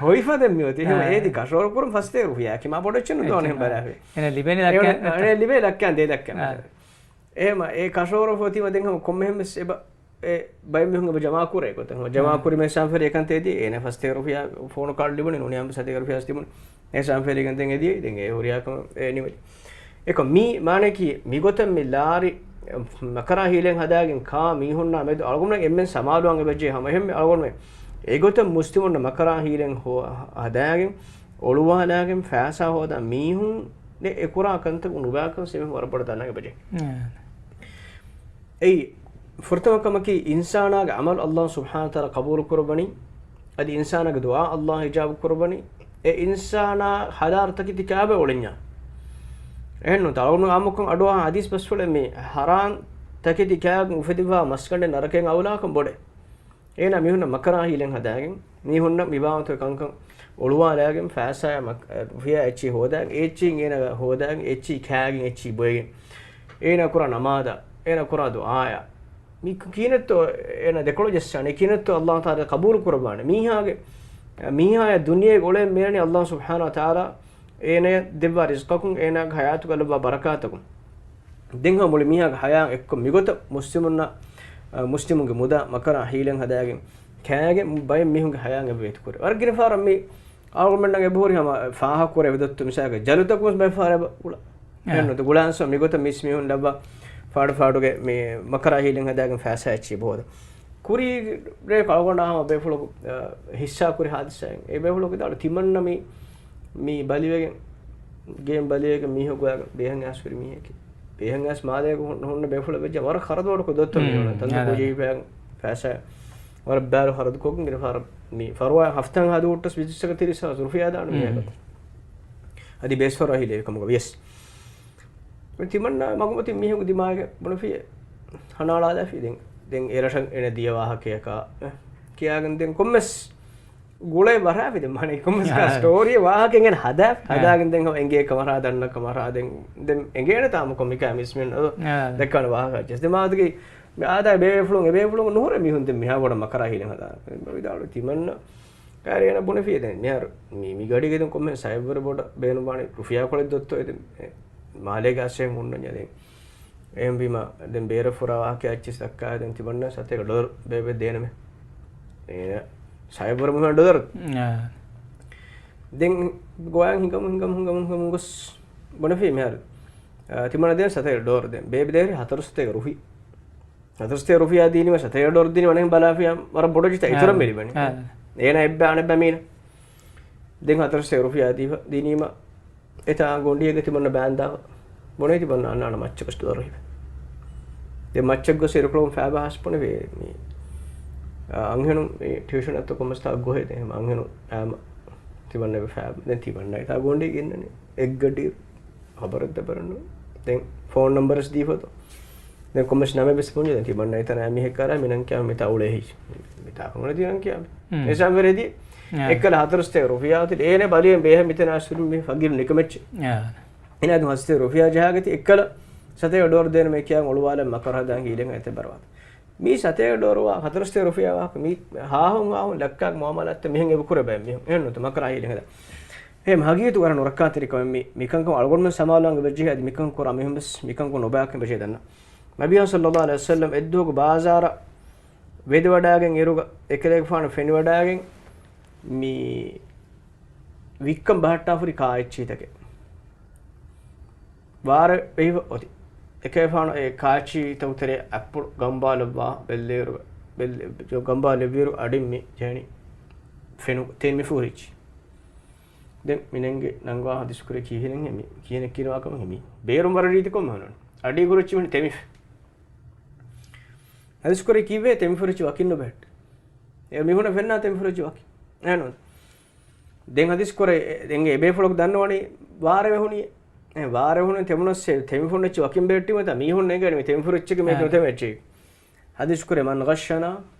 ހޮއިފަ ދެން މިއޮތީ. އެހެން އާ. އޭތި ކަށަވަރު ކުރުން ފަސް ސަތޭކަ ރުފިޔާއަކީ މާ ބޮޑެއް އެއްޗެއް ނުދޯ އަނެއް ބަލާފި. އެނެ ލިބޭނެ އެ ލައްކައިން އަނެ ލިބޭ ލައްކައިން ދޭ ލައްކައިން. އާ. އެހެމަ އެ ކަށަވަރު ފޮތިމަ ދެން ހަމަ ކޮންމެހެން ވެސް އެބަ، އެ ބައެއް މީހުން އެބަ ޖަމާ ކުރޭ ގޮތެއް. ހަމަ ޖަމާ އާ. ކުރި މެ ސާންފެރި އެކަން ތޭދީ އޭނެ ފަސް ސަތޭކަ ރުފިޔާ ފޯނު ކާޑް ލިބުނީ ނޫނިޔާ ސަތޭކަ ރުފިޔާ ވެސް ލިބުނީ. އެ ސާންފެރިގެން ދެން އެދިޔައީ ދެން އެ ހުރިހާ ކަމެއް އެ ނިމެ. އެކަ މީ މާނައަކީ މިގޮތަށް މި ލާރި މަކަރާ ހީލަތް ހަދާގެން ކާ މީހުންނާ މެދު އަޅުގަނޑުމެން އެންމެން ސަމާލުވާން އެބަޖެހޭ ހަމަ އެހެންމެ އަޅުގަނޑުމެން އެގޮތަށް މުސްލިމުންނަށް މަކަރާ ހީލަތް ހޯ-، ހަދާގެން އޮޅުވާލާގެން ފައިސާ ހޯދާ މީހުން އެ އެކުރާ ކަންތަކުން ނުބައިކަން ސެމިހުން ވަރަށް ބޮޑަށް ދަންނަ އެބަޖެހޭ. އެ. އެއީ ފުރަތަމަ ކަމަކީ، އިންސާނާގެ ޢަމަލު ﷲ ސުބްޙާނަހޫ ވަތަޢާލާ ޤަބޫލު ކުރައްވަނީ، އަދި އިންސާނާގެ ދުޢާ ﷲ އިޖާބަ ކުރައްވަނީ، އެ އިންސާނާ ހަލާރު ތަކެތި ކާބަ އުޅެންޏާ. އެހެންނު ތަޅުނު އާއްމުކޮށް އަޑުއަހާ ޙަދީޘް ބަސްފުޅެއް މި ޙަރާން ތަކެތި ކާގެން އުފެދިފާ މަސްގަނޑެއް ނަރަކައިން އައުލާކަން ބޮޑޭ. އޭނާ މީހުންނަށް މަކަރާ ހީލެއް ހަދާގެން، މީހުންނަށް މި ބާވަތުގެ ކަންކަން އޮޅުވާލާގެން، ފައިސާއާ މަކް-، ރުފިޔާ އެއްޗިހި ހޯދާގެން، އެ އެއްޗިހިން އޭނާ ހޯދާގެން، އެ އެއްޗިހި ކާގެން، އެ އެއްޗިހި ބޮއެގެން، އޭނާ ކުރާ ނަމާދާ، އޭނާ ކުރާ ދުޢާޔާ، މި ކިހިނެއްތޯ އޭނާ ދެކޮޅު ޖައްސާނީ؟ ކިހިނެއްތޯ ﷲ ތަޢާލާ ޤަބޫލު ކުރައްވާނީ؟ މީހާގެ، މީހާޔާ ދުނިޔޭގަ އުޅޭ މޭނަނީ ﷲ ސުބްޙާނަހޫ ވަތަޢާލާ އޭނަޔަށް ދެއްވާ ރިޒްޤަކުން، އޭނާގެ ޙަޔާތުގަ ލައްވާ ބަރަކާތަކުން. ދެން ހަމަ މުޅި މީހާގެ ޙަޔާތް އެއްކޮށް މިގޮތަށް މުސްލިމުންނަށް، އަ، މުސްލިމުންގެ މުދާ މަކަރާ ހީލެއް ހަދާގެން ކާގެން ބައެއް މީހުންގެ ޙަޔާތް އެބަ އިތުކުރޭ. ވަރަށް ގިނަ ފަހަރަށް މި އަޅުގަނޑުމެންނަށް އެބަހުރި ހަމަ ފާހަގަކުރެ އެބަ ދޮއްތު މިސާލަކަށް ޖަލުތަކުން ބައެއް ފަހަރަށް އެބަ އުޅާ. އެ. އެހެންނު ގުޅާންސޯ މިގޮތަށް މިސް މީހުން ލައްވާ ފާޑު ފާޑުގެ މި މަކަރާ ހީލެއް ހަދާގެން ފައިސާ އެއްޗިހި ބޯދަ. ކުރީގެ ރޭ ކަޅުގަނޑާ ހަމަ ބޭފުޅަކު، އަ، ހިއްސާ ކުރި ހާދިސާއެއް. އެ ބޭފުޅަކު ވިދާޅު ތިމަންނަ މި، މި ބަލިވެގެން، ގޭން ބަލިވެގެން މީހަކު ގޮވާގެން ބޭހަން އައިސް ހުރި މީހެކޭ. ބޭހަން އައިސް މާލޭގަ ހުން-، ހުންނަ ބޭފުޅަށް ވެއްޖެ ވަރަށް ޚަރަދު ބޮޑުކޮށް ދޮއްތަ މީ ހުން، ތަންދު ކުޖީ ބޭހަން ފައިސާ ވަރަށް ބާރު ޚަރަދުކޮށްގެން ގިނަ ފަހަރަށް މި ފަރުވާ ހަފްތާ ހަދު ހުއްޓަސް ބިޒްނަސްއަކަށް ތިރީސް ހާސް ރުފިޔާ ދާނެ މީހަކަށް. އަދި ބޭސް ފަރުވާ ހިލޭ ކަމުގަ ވިޔަސް. ތިމަންނަ މަގުމަތިން މީހަކު ދިމާގެ ބުނެފި ހަނާޅާލާފި ދެން، ދެން އެރަށަށް އެނެ ދިޔަ ވާހަކަޔަކާ، އެ، ކިޔާގެން ދެން ކޮންމެސް ގުޅޭ ވަރާފި ދެން މާނަ ކޮންމެސް ކާ ސްޓޯރީ ވާހަކަ އެނގެން ހަދާ، ހަދާގެން ދެން އެނގޭ ކަމަރާ ދަންނަ ކަމަރާ ދެން، ދެން އެނގޭނެ ތާމަ ކޮމިކާ މިސްމިން އަދު ދެއްކާނެ ވާހަކަ ޖެސް ދެ މާދުގެ މި އާދާ ބޭފުޅުން އެބޭފުޅުން ނުހުރެ މީހުން ދެން މިހާ ބޮޑަށް މަކަރާ ހީލެން ހަދާ. ވިދާޅު ތިމަންނަ ކާރި އޭނަ ބުނެފި ދެން މިހާރު މި، މި ގަޑީގެ ދެން ކޮންމެ ސައިބަރ ބޮޑަށް ބޭނުންވާނެ ރުފިޔާ ކޮޅެއް ދޮއްތޯ ދެން މާލޭގެ އަސް އެހެން ހުންނަންޏާ ދެން. އެހެންވީމަ ދެން ބޭރަށް ފުރާ ވާހަކަ އެއްޗިސް ދައްކާ ދެން ތިމަންނަ ސަތޭކަ ޑޮލަރު ބޭބެ ދޭނަމޭ. އޭނަ ސައިބަރ މުހިން ޑޮލަރު. އާ. ދެން ގޮވާ ހިނގަމު، ހިނގަމު، ހިނގަމު، ހިނގަމު ގޮސް ބުނެފި މިހާރު. އާ، ތިމަންނަ ދޭން ސަތޭކަ ޑޮލަރު ދެން. ބޭބެ ދޭރި ހަތަރު ސަތޭކަ ރުފި. ހަތަރު ސަތޭކަ ރުފިޔާ ދީނީމަ، ސަތޭކަ ޑޮލަރު ދީނީމަ، އަނެއް ބަލާފިޔާ ވަރަށް ބޮޑު ޖިތަ އާ. އިތުރަށް މި ލިބެނީ. އާ. އޭނަ އެއްބަ އަނެއްބަ މީނަ. ދެން ހަތަރު ސަތޭކަ ރުފިޔާ ދީފަ، ދީނީމަ، އެތާ ގޮނޑިއެއްގަ ތިމަންނަ ބާންދާފަ. ބުނެ ތިމަންނަ އަންނާނަ މައްޗަކަސް ދޮރު ހިފެ. ދެން މައްޗަށް ގޮސް އިރުކޮޅުން ފައިބަ ހާސް ބުނެ ވޭ. މި، އާ، އަންހެނުން މި ޓިއުޝަން އަތޮ ކޮމަސްތާ ގޮހެ ދެ. އަންހެނުން އާމަ ތިމަންނަ ފައިބަ. ދެން ތިމަންނަ އެތާ ގޮނޑި ގެންނަނީ. އެއްގަޑި ޚަބަރެއް ދަބަރަން ނޫން. ދެން ފޯން ނަމްބަރެސް ދީފަތޯ. ދެން ކޮމެސް ނަމެ ބެސް ފޯން ދެން ތިމަންނަ އެތަނަ މިހެއް ކާރާ މިނަން ކިޔާ މިތާ އުޅޭ ހި. މިތާ ކަމުނަ ދިނަން ކިޔާ. ހުން. އެސާމް ވެރެދި އާ. އެއްކަލަ ހަތަރު ސަތޭކަ ރުފިޔާ އޮތި އޭނެ ބަލިއެން ބޭހެ މިތަނަ އަސްރު މި ފަގީރު ނިކަމެއްޗެ. އާ. އިނާދު ހަތަރު ސަތޭކަ ރުފިޔާ ޖަހާގަތި އެއްކަލަ ސަތޭކަ ޑޮލަރު ދޭނަމޭ ކިޔާ އޮޅުވާލަން މަކަރު ހަދާން ހީލެން އެތެއް ބަރުވާ. މީ ސަތޭކަ ޑޮލަރު ވާ، ހަތަރު ސަތޭކަ ރުފިޔާ ވާ، މީ ހާހުން ހާހުން ލައްކާގެ މުއާމަލާތްތައް މިހެން އެބަ ކުރެ ބައެއް މީހުން. އެހެން ނުތަ މަކަރާ ހީލެން ހަދާ. ހޭ، ހަގީގަތު ވަރަށް ނުރައްކާތެރި ކަމެއް މި، މިކަންކަން އަޅުގަނޑުމެން ސަމާލުވާން އެބަޖެހޭ އަދި މިކަން ކުރާ މީހުން ވެސް މިކަން ކުރުން ނުބަޔާކަން އެބަޖެހޭ ދަންނަ. ނަބިއްޔާ ޞައްލައްލާހު ޢަލައިހި ވަސައްލަމް އެއްދުވަހު ބާޒާރަށް ވެދެވަޑާގެން އިރުގަ އެކަލޭގެފާނު ފެނިވަޑާގެން މި ވިއްކަން ބަހައްޓާފުރި ކާއެއްޗިތަކެއް ވާރޭ ވެހިފަ އޮތީ. އެކަލޭގެފާނު އެ ކާއެއްޗިތަކު ތެރޭ އަތްޕުޅު ގަނބާލައްވާ ބެއްލޭރު، ބެއްލެ-، ގަނބާލެއްވިއިރު އަޑިން މި ޖެހެނީ ފެނު ތެމިފުރިއްޖެ. ދެން މި ނެންގި ނަންގާ ހަދީސް ކުރޭ ކީއްހެނެއްހޭ މި ކިހިނެއް ކިޔަވާ ކަމެއް މި ބޭރުން ވަރަށް ރީތި ކޮން މަހަނުން އަޑީ ކުރެއްޗި މި ތެމިފެ. ހަދީސް ކުރޭ ކީއްވެ ތެމިފުރިއްޖެ ވަކިން ނުބެހެއްޓެ. އެ މީހުނަށް ފެންނާ ތެމިފުރިއްޖެ ވަކި. އެހެން ނޫން. ދެން ހަދީސް ކުރޭ ދެން އެ ބޭފުޅަކު ދަންނަވަނީ ވާރޭ ވެހުނީ. އެ ވާރޭ ވެހުނީ ތެމުނަސް ތެމިފުންނެއްޗި ވަކިން ބެހެއްޓީމަތާ މީހުން ނޭނގެނީ މި ތެމިފުރިއްޖެކެ މޭކު އާ. ނުތެމެއްޗި. ހަދީސް ކުރޭ مَنْ غَشَّنَا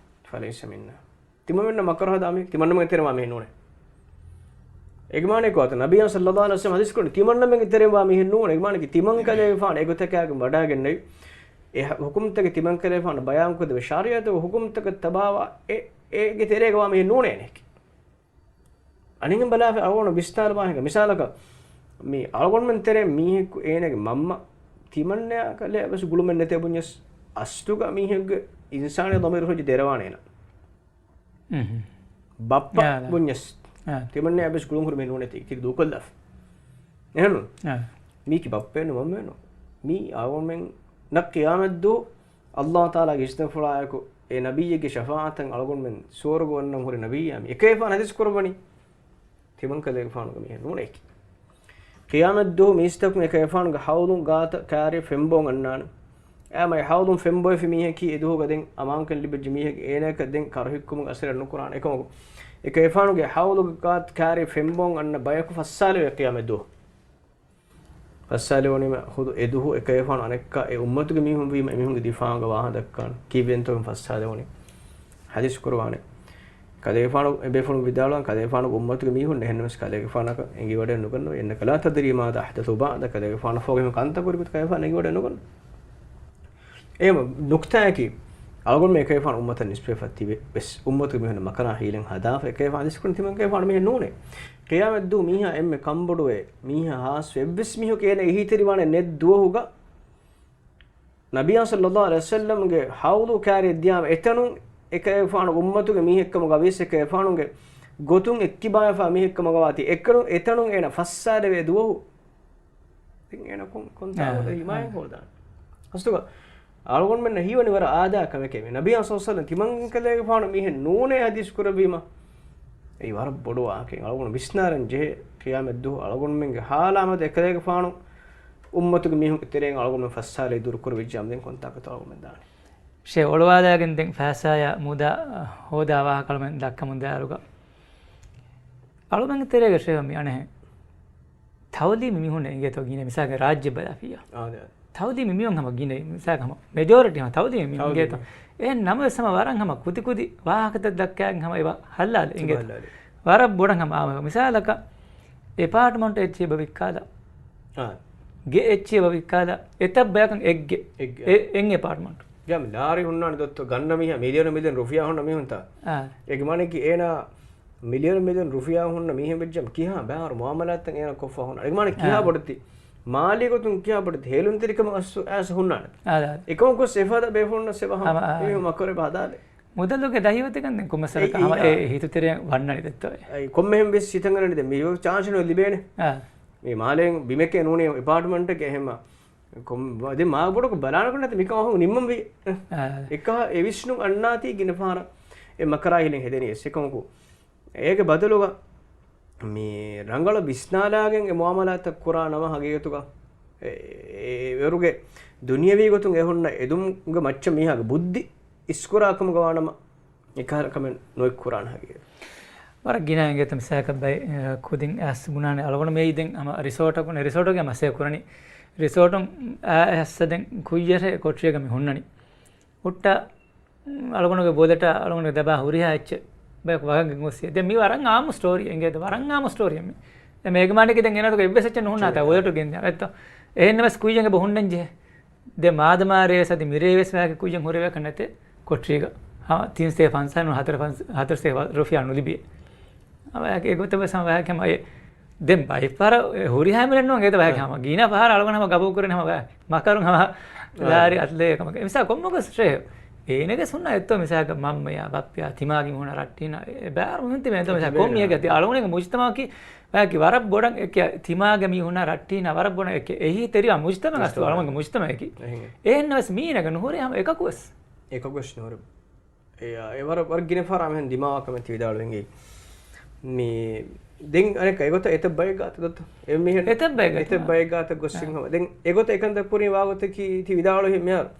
فَلَيْسَ مِنَّا. ތިމަންމެންނަށް މަކަރު ހަދާ މީހެއް ތިމަންނަމެން ތެރެވާ މީހެއް ނޫނޭ. އޭގެ މާނައަކީ ކޯތަ؟ ނަބިއްޔާ ޞައްލައްލާހު ޢަލައިހި ވަސައްލަމް ހަދީސް ކުރަނީ ތިމަންނަމެން ތެރެވާ މީހެއް ނޫނޭ. އޭގެ މާނައަކީ ތިމަން ކަލޭގެފާނު އެގޮތަކާގެން ވަޑާގެންނެވި. އެ ހު-، ހުކުމްތަކެއް ތިމަން ކަލޭގެފާނު ބަޔާންކޮށްދެއްވި ޝަރީޢަތުގެ ހުކުމްތަކަށް ތަބާވާ އެ، އޭގެ ތެރޭގަ ވާ މީހެއް ނޫނޭނެ. އަނެއްހެން ބަލާފަ އަޅުގަނޑު ވިސްނާލަބާ ހިނގާ. މިސާލަކަށް މި އަޅުގަނޑުމެން ތެރޭ މީހަކު އޭނަގެ މަންމަ ތިމަންނަޔާ ކަލޭ ވެސް ގުޅުމެއް ނެތޭ ބުންޏަސް އަސްލުގަ މީހެއްގެ އިންސާނީ ޟަމީރު ހުރެއްޖެ ދެރަވާނޭނަ. އުހު. ބައްޕަ ޔާ، ދާ. ބުންޏަސް. ޔާ. ތިމަންނަޔާ ވެސް ގުޅުން ހުރުމެއް ނޫނޭ ތި، ތި ދޫކޮށްލާފަ. އެހެންނު؟ ޔާ. މީކި ބައްޕައެއްނު މަންމައެއްނު. މީ އަޅުގަނޑުމެންނަށް ޤިޔާމަތްދުވަހު ﷲ ތަޢާލާގެ އިޒްނަފުޅާއެކު އެ ނަބިއްޔެއްގެ ޝަފާޢަތަށް އަޅުގަނޑުމެން ސުވަރުގަ ވަންނަން ހުރި ނަބިއްޔާ މި އެކަލޭގެފާނު ހަދީސް ކުރައްވަނީ. ތިމަން ކަލޭގެފާނުގެ މީހެއް ނޫނޭކި. ޤިޔާމަތްދުވަހު މީސްތަކުން އެކަލޭގެފާނުގެ ޙައުޟު ގާތަށް ކާރި ފެންބޯން އަންނާނެ. އެ މައި ހައުލުން ފެންބޮއެފި މީހަކީ އެދުވަހުގަ ދެން އަމާންކަން ލިބިއްޖެ މީހެއް އޭނައަކަށް ދެން ކަރުހިއްކުމުގެ އަސަރެއް ނުކުރާނެ. އެކަމަކު އެކަލޭގެފާނުގެ ހައުލުގަ ކާ-، ކާރި ފެންބޮން އަންނަ ބަޔަކު ފައްސާލެވޭ ޤިޔާމަތްދުވަހު. ފައްސާލެވުނީމަ ޚުދު އެދުވަހު އެކަލޭގެފާނު އަނެއްކާ އެ އުއްމަތުގެ މީހުން ވީމަ އެމީހުންގެ ދިފާޢުގަ ވާހަކަ ދައްކާނެ. ކީއްވެގެންތޯ ފައްސާލެވުނީ؟ ޙަދީޘް ކުރުވާނެ. ކަލޭގެފާނު އެބޭފުޅުން ވިދާޅުވާން ކަލޭގެފާނުގެ އުއްމަތުގެ މީހުން އެހެންނަމަވެސް ކަލޭގެފާނަކަށް އެނގިވަޑައެއް ނުގަންނަވަ. إنك لا تدري ماذا أحدثوا بعدك. ކަލޭގެފާނަށް ފަހުގެ ކަންތައް ކުރި ގޮތަށް ކަލޭގެފާނަށް އެނގިވަޑައެއް ނުގަންނަވަ. އެހެން ނުކްތާއަކީ، އަޅުގަނޑުމެން އެކަލޭގެފާނު އުއްމަތަށް ނިސްބަތްވެފަ ތިބެ ވެސް، އުއްމަތުގެ މީހުން މަކަރާ ހީލަތް ހަދާފަ އެކަލޭގެފާނު އަދިސްކުރިން ތިމަން ކަލޭގެފާނު މީހެއް ނޫނޭ. ޤިޔާމަތްދުވަހު މީހާ އެންމެ ކަންބޮޑުވޭ، މީހާ ހާސްވެ އެއްވެސް މީހަކު އޭނަ އެހީތެރިވާނެ ނެތް ދުވަހުގަ، ނަބިއްޔާ ޞައްލައްލާހު ޢަލައިހި ވަސައްލަމްގެ ހައުލު ކާރިއަށް ދިޔާމަ އެތަނުން އެކަލޭގެފާނު އުއްމަތުގެ މީހެއްކަމުގަ ވިޔަސް އެކަލޭގެފާނުގެ ގޮތުން އެއްކިބާވެފާ މީހެއްކަމުގަ ވާތީ އެކަނު-، އެތަނުން އޭނަ ފައްސާލެވޭ ދުވަހު ދެން އޭނަ ކޮން-، ކޮންތާކު އާ، އެ ހިމާޔަތް އާ. ހޯދާނެ؟ އަސްލުގަ އަޅުގަނޑުމެންނަށް ހީވަނީ ވަރަށް އާދައިގެ ކަމެކޭ. މި ނަބިއްޔާ ޞައްލައްލާހު ޢަލައިހި ވަސައްލަމް ތިމަން ކަލޭގެފާނު މީހެއް ނޫނޭ އަދިސް ކުރެއްވީމަ. އެއީ ވަރަށް ބޮޑު ވާހަކައެއް. އަޅުގަނޑު ވިސްނާލަން ޖެހޭ ޤިޔާމަތްދުވަހު އަޅުގަނޑުމެންގެ ހާލާމަދު އެކަލޭގެފާނު އުއްމަތުގެ މީހުންގެ ތެރެއިން އަޅުގަނޑުމެން ފައްސާލައި ދުރުކުރެވިއްޖާމަ ދެން ކޮންތާކުތޯ އަޅުގަނޑުމެން ދާނީ؟ ޝޭ އޮޅުވާލާގެން ދެން ފައިސާޔާ މުދާ ހޯދާ ވާހަކަ އަޅުމެން ދައްކަމުން ދާއިރުގަ އަޅުމެންގެ ތެރޭގަ ޝޭ މި އަނެހެން ތައުލީމީ މީހުން އިނގޭތޯ ގިނަ މިސާލަކަށް ރާއްޖެ ބަލާފިއްޔާ. އާ، ދެ. ތައުލީމީ މީހުން ހަމަ ގިނަ މިސާލަކަށް ހަމަ މެޖޯރިޓީ ހަމަ ތައުލީމީ މީހުން ތައުލީމީ. އިނގޭތޯ. އެހެން ނަމަވެސް ހަމަ ވަރަށް ހަމަ ކުދި ކުދި ވާހަކަތައް ދައްކާގެން ހަމަ އެބަ ހައްލާލެ އިނގޭތޯ. ހައްލާލެ. ވަރަށް ބޮޑަށް ހަމަ އާ މިސާލަކަށް އެޕާޓްމަންޓް އެއްޗެއް އެބަ ވިއްކާލާ. އާ. ގެ އެއްޗެއް އެބަ ވިއްކާލާ. އެތައް ބަޔަކަށް އެއްގެ. އެއްގެ. އެ-، އެއް އެޕާޓްމަންޓް. ގަމި ލާރި ހުންނާނެ ދޮއްތޯ ގަންނަ މީހާ މިލިއަނު މިލިއަން ރުފިޔާ ހުންނަ މީހުންތާ. އާ. އޭގެ މާނައަކީ އޭނާ މިލިއަނު މިލިއަން ރުފިޔާ ހުންނަ މީހެއް ވެއްޖަމަ ކިހާ ބައިވަރު މުއާމަލާތްތައް އޭނާ ކޮށްފަ ހުންނާނެ. އޭގެ މާނަ ކިހާ އާ. ބޮޑެތި މާލީ ގޮތުން ކިހާ ބޮޑެތި ހޭލުންތެރިކަމެއް އަސް-، އައިސް ހުންނާނެ. އާ، އާ. އެކަމަކު އެފަދަ ބޭފުޅުންނަށް ސެބަ ހަމަ ހަމަ، އާ. މީހުން މަކަރު އެބަ ހަދާލެ. މުދަލުގެ ދަހިވަތަކަން ދެން ކޮންމެސް އެ، ހަމަ އެ، އެ ހިތުތެރެއަށް ވަންނަނީ ދެއްތޯ އެ. އެ، ކޮންމެހެން ވެސް ހިތަށް އަރަނީ ދެން މި ޗާންސު ނުލިބޭނެ. އާ. މި މާލޭން ބިމެކޭ ނޫނީ އެޕާޓްމަންޓެކޭ އެހެންމަ. ކޮން-، ދެން މާ ބޮޑަކު ބަލާނަކުން ނަތަ މިކަމަށް ނިންމަން ވީ. އާ. އެކަހަ އެ ވިސްނުން އަންނާތީ ގިނަ ފަހަރަށް އެ މަކަރާ ހިލެން ހެދެނީ އެސް އެކަމަކު. އޭގެ ބަދަލުގަ މި ރަނގަޅަށް ވިސްނާލާގެން އެ މުއާމަލާތްތައް ކުރާ ނަމަ ހަގީގަތުގަ އެ، އެ، އެ ވަރުގެ ދުނިޔަވީ ގޮތުން އެ ހުންނަ އެދުމުގެ މައްޗަށް މީހާގެ ބުއްދި އިސްކުރާ ކަމުގަ ވާނަމަ، އެކަހަލަ ކަމެއް ނުއެއް ކުރާނެ ހަގީގަތު. ވަރަށް ގިނަ އިނގޭތަ މިސާލަކަށް ބައި، އަ، ކުދިން އައިސް ބުނާނެ އަޅުގަނޑު މިއީ ދެން ހަމަ ރިސޯޓަކުން، ރިސޯޓުގެ މަސޭ ކުރަނީ. ރިސޯޓުން އައި ހައްސަ ދެން ކުއްޔަށެ ކޮޓަރިއަކަށް މި ހުންނަނީ. ހުއްޓަ، އަޅުގަނޑުގެ ބޯލަޓަށް އަޅުގަނޑުގެ ދަބާ ހުރިހާ އެއްޗެއް ބަޔަކު ވަގަށް ގެންގޮސް ދެން މި ވަރަށް އާއްމު ސްޓޯރީ އެނގޭ ވަރަށް އާއްމު ސްޓޯރީ މި. އެ މޭގެ މާނައަކީ ދެން އޭނަ އެއްވެސް އެއްޗެއް ނުހުންނާތާ ބޯލަޓު ގެންދިޔަ. އެއްތޯ. އެހެންނަމަސް ކުއްޔަށް އެބަ ހުންނަން ޖެހޭ. ދެ މާދަމާ ރޭވެސް އަދި މިރޭވެސް ވަޔަކީ ކުއްޔަށް ހުރެވޭކަށް ނެތޭ ކޮޓަރީގަ. ހަމަ ތިން ސަތޭކަ ފަންސާސް ނޫން ހަތަރު ސަތޭކަ ރުފިޔާ ނުލިބިއޭ. އަވަޔަކީ އެގޮތަށް ވެސް ހަމަ ވަޔަކީ ހަމަ އެ ދެން ބައިފަހަރަށް ހުރިހާ މިނެއް ނޫން އެދެ ވަޔަކީ ހަމަ ގިނަ ފަހަރަށް އަޅުގަނޑު ހަމަ ގަބޫލު ކުރަނީ ހަމަ ވަޔަކީ މަކަރުން ހަމަ ލާރި އަތުލޭ ކަމަކަށް. މިސާ ކޮންމެ ގޮސް ޝޭހް އޭނަގެ ސުންނަ އެއްތޯ މިސާލަކަށް މަންމަޔާ ބައްޕަޔާ ތިމާގެ މީހުންނާ ރައްޓީންނާ އެ ބާރު މީހުން ތިބޭ އެއްތޯ މިސާ ކޮން މީހެއްގެ ތި އަޅުގަނޑުގެ މުޖްތަމައަކީ ވަޔަކީ ވަރަށް ބޮޑަށް އެކެ ތިމާގެ މީހުންނާ ރައްޓީންނާ ވަރަށް ބޮޑަށް އެކެ އެހީތެރިވާ މުޖްތަމައަކަށް އަޅުގަނޑުގެ މުޖްތަމައަކީ. އެހެންނަމަވެސް މީނަގެ ނުހުރޭ ހަމަ އެކަކުވެސް. އެކަކުވެސް ނުހުރޭ. އެ، އެ ވަރަށް، ވަރަށް ގިނަ ފަހަރަށް އަމިހެން ދިމާވާ ކަމެއް ތި ވިދާޅުވި އިނގޭ. މި، ދެން އަނެއްކާ އެގޮތަށް އެތައް ބައެއް ގާތަށް ދޮއްތޯ؟ އެ މީހެއް އެތައް ބައެއް ގާތަށް. އެތައް ބައެއް ގާތަށް ގޮސް އާ. ހަމަ. ދެން އެގޮތަށް އެކަންތައް ކުރި ވާގޮތަކީ ތި ވިދާޅުވި މިހާރު.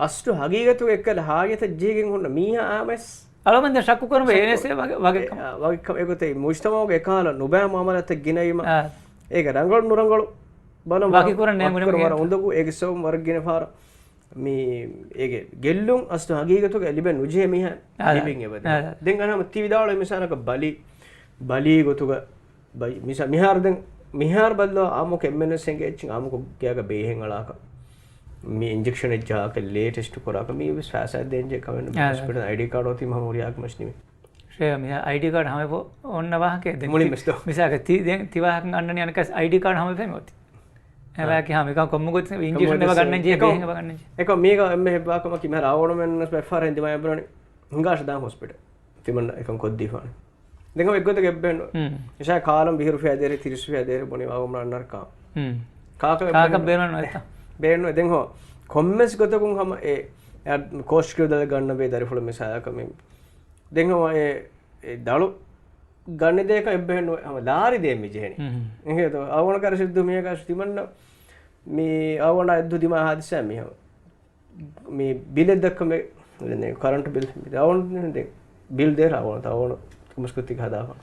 އަސްލު ހަގީގަތުގަ އެއްކަލަ ހާޖަތަށް ޖެހިގެން ހުންނަ މީހާ އާމެސް. އަޅުގަނޑު ދެން ޝައްކު ކުރަން ވޭ އޭނަސް ވަގެ، ވަގެ ކަމަށް. އެ، ވަގެ ކަމަށް އެގޮތަށް މުޖްތަމައުގެ އެކަހަލަ ނުބައި މުއާމަލާތެއް ގިނައީމަ. އާ. އޭގެ ރަނގަޅު ނުރަނގަޅު ބަލަން ވަކި ވަރަށް، ކުރަން ވަކި ނޭނގުނެ ކުރަން ވަރަށް މީހެއް. އުނދަގޫ އޭގެ ސަބަބުން ވަރަށް ގިނަ ފަހަރަށް މި އޭގެ ގެއްލުން އަސްލު ހަގީގަތުގަ ލިބެން ނުޖެހޭ މީހާ އާ. ލިބިން އެބަދޭ. އާ. ދެން އަންނަ ތި ވިދާޅުވި މިސާލަކަށް ބަލި، ބަލީ ގޮތުގަ ބައި-، މިސާ-، މިހާރު ދެން، މިހާރު ބައްލަވާ އާއްމުކޮށް އެންމެންވެސް އެނގޭ އެއްޗެއް އާއްމުކޮށް ގެއަކަށް ބޭހެއް އަޅާކަށް. މި އިންޖެކްޝަނެއް ޖަހާކަށް ލޭ ޓެސްޓް ކުރާކަށް މީ ވެސް ފައިސާ ދޭންޖެހޭ ކަމެއް ނޫން. އާ. ހޮސްޕިޓަލް އައިޑީ ކާޑު އޮތީމަ ހަމަ ހުރިހާ ކަމަށް ނިމި. ޝޭ، މިހާ އައިޑީ ކާޑް ހަމަ އޮންނަ ވާހަކަ ދެން މުޅިން ތި-، ވެސް ދޯ. މިސާލަކަށް ތި ދެން ތި ވާހަކަ އަންނަނީ އަނެއްކާ އައިޑީ ކާޑް ހަމަ ފެން އޮތީ. އާ. އެވާކި ހަމަ އެކަން ކޮންމެ ގޮތެއް އިންޖެކްޝަން އެބަ ގަންނަން ޖެހޭ، ބޭހެއް އެބަ ގަންނަން ޖެހޭ. އެކަމަ މީގަ އެންމެ ހެއްވާ ކަމަކީ މިހާރު އަޅުގަނޑުމެން ބައެއް ފަހަރަށް ދިމާވެ ބުނަނީ ހިނގާށި ދާން ހޮސްޕިޓަލް. ތިމަންނަ އެކަން ކޮށްދީފާނެ. ދެން ހަމަ އެއްގޮތަކަށް އެއްބަހެއް ނު-، ހުން. މިސާ ކާލަން ވިހި ރުފިޔާ ދޭރެ، ތިރީސް ރުފިޔާ ދޭރެ ބުނީ ވަގުމަށް އަންނަރަކާ. ހުން. ކާކަށް ކާކަށް ބޭނުން ނުވޭތަ؟ ބޭނުން ނުވޭ. ދެން ހޯ، ކޮންމެސް ގޮތަކުން ހަމަ އެ، އެ ކޯސްޓް ކިޔު ދަލަށް ގަންނަ ބޭ ދަރިފުޅު މިސާލަކަށް މި. ދެން ހަމަ އެ، އެ ދަޅު ގަނެދޭކަށް އެއްބަހެއް ނުވޭ. ހަމަ ލާރި ދޭ މި ޖެހެނީ. ހުން. އެހެން އަވަނަ ކަރަށި ދު މީހަކަށް ތިމަންނަ މި އަވަނަ އެއްދު ދިމާ ހާދިސާ މިހަމަ. މި ބިލެއް ދައްކަމެ، ދެން ކަރަންޓު ބިލް، ދެން ބިލް ދޭ ރާވަން ތާވަން މުސްކުތި ހަދާފަ.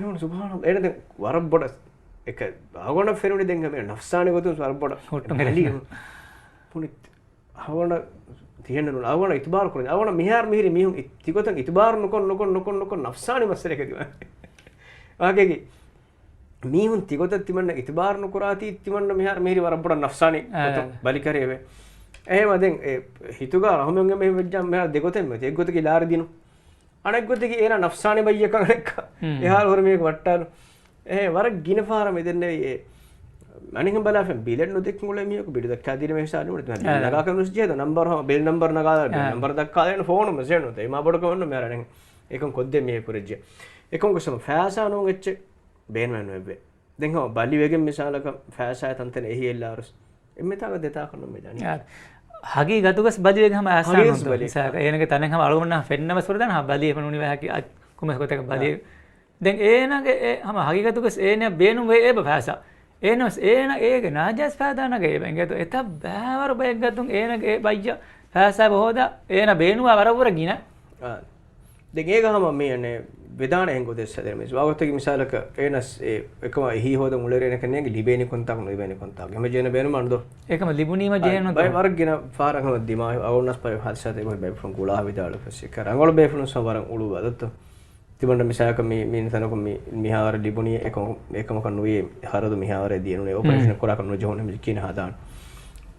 ހުން. ސުބްހާނަ، އޭނަ ދެން ވަރަށް ބޮޑަށް އެކަ އަގޮނަށް ފެނުނީ ދެން ހަމެ ނަފްސާނީ ގޮތުން ވަރަށް ބޮޑަށް ހުއްޓުން ހެރި. ބުނި އަގޮނަށް ތިހެން ނޫން، އަގޮނަށް އިތުބާރު ކުރަން. އަގޮނަށް މިހާރު މިހިރި މީހުން ތިގޮތަށް އިތުބާރު ނުކޮށް، ނުކޮށް، ނުކޮށް، ނުކޮށް ނަފްސާނީ މައްސަލައެކޭ ތިމަން. ވާގެގި މީހުން ތިގޮތަށް ތިމަންނަ އިތުބާރު ނުކުރާތީ، ތިމަންނަ މިހާރު މިހިރި ވަރަށް ބޮޑަށް ނަފްސާނީ އާ. ގޮތަށް ބަލިކަރިއެވެ. އެހެމަ ދެން އެ ހިތުގަ ރަހުމެންގެ މެހެއް ވެއްޖާ މިހާރު ދެގޮތެއް މެ އެއްގޮތަކީ ލާރި ދިނު. އަނެއްގޮތަކީ އޭނާ ނަފްސާނީ ބައްޔަކަށް އަނެއްކާ. ހުން. އެހާރު ހުރި މީހަކު ވައްޓާލު. އެހެ ވަރަށް ގިނަ ފަހަރަށް މި ދެންނެވި އެ އަނެއްހެން ބަލާފަ ބިލެއް ނުދެކި އުޅޭ މީހަކު ބިޑު ދައްކާދިނަމޭ ހިސާބު ނުވަތަ ބިލް އާ. ނަގާކަށް ނުސް ޖެހޭ ނަންބަރު ހަމަ ބިލް ނަންބަރު ނަގާލާ ބިލް އާ. ނަންބަރު ދައްކާލާ އެން ފޯނު މެސެޖް ނުވަތަ އެމާ ބޮޑު ކަމެއް ނު މިހާރު އަނެއް އެކަން ކޮށްދޭ މީހެއް ކުރެއްޖެ. އެކަމަކު ސަމަ ފައިސާ ނޫން އެއްޗެއް ބޭނުމެއް ނުވެއްވޭ. ދެން ހަމަ ބަލިވެގެން މިސާލަކަށް ފައިސާ ތަންތަނެއް އެހި އެއްލާރުސް އެންމެ ތާގަ ދެތާކަށް ނު މިދަނީ. އާ. ހަގީގަތުގަސް ބަލިވެގެން ހަމަ އާސާން ހަގީގަސް ނުދޯ. ބަލި. މިސާލަކަށް އޭނަގެ ތަނެއް ހަމަ އަޅުގަނޑަށް ފެންނަވަސް ވަރުދާން ހަމަ ބަލި އެބަ ނޫނި ވަހަކި އަ، ކުމެސް ގޮތަކަށް ބަލި. އާ. ދެން އޭނަގެ އެ ހަމަ ހަގީގަތުގަސް އޭނަ ބޭނުން ވެ އެބަ ފައިސާ. އޭނަސް އޭނަ އޭގެ ނާޖާއިޒް ފައިދާ ނަގަ އެބަ އެނގޭތޯ އެތައް ބައިވަރު ބައެއްގަތުން އޭނަގެ އެ ބައްޔަ ފައިސާ އެބަ ހޯދާ އޭނަ ބޭނުވާ ވަރަށް ވުރެ ގިނަ. އާ. ދެން އޭގަ ހަމަ މި އަނެ ވެދާނެ އެހެން ގޮތެއް ސަދެރ މިސް. ވާގޮތަކީ މިސާލަކަށް އޭނަސް އެ އެކަމަ އެހީ ހޯދަން އުޅޭރޭ އޭނަކަށް ނޭނގި ލިބޭނީ ކޮންތާކު ނުލިބޭނީ ކޮންތާކު. އެމަ ޖޭނަ ބޭނުމަށް ދޯ. އެކަމަ ލިބުނީމަ އާ، ޖެހޭނު ބައި ދޯ. ވަރަށް ގިނަ ފާރަށް ހަމަ ދިމާވި އަވަންނަސް ބައި ހާދިސާތެއް ބައި ބޭފުޅުން ގުޅާ ވިދާޅު ފެސް. އެކަ ރަނގަޅު ބޭފުޅުން ސަ ވަރަށް އުޅުއްވާ ދޮއްތޯ. ތިމަންނަ މިސާލަކަށް މި، މި ތަނަކު މި، މިހާވަރަށް ލިބުނީ އެކަމަ، އެކަމަކަށް ނުވި ހަރަދު މިހާވަރަށް ދިޔަނުނެ އޮޕަރޭޝަން ކުރާކަށް ނުޖެހުނެ މި ކިނަ ހަދާން.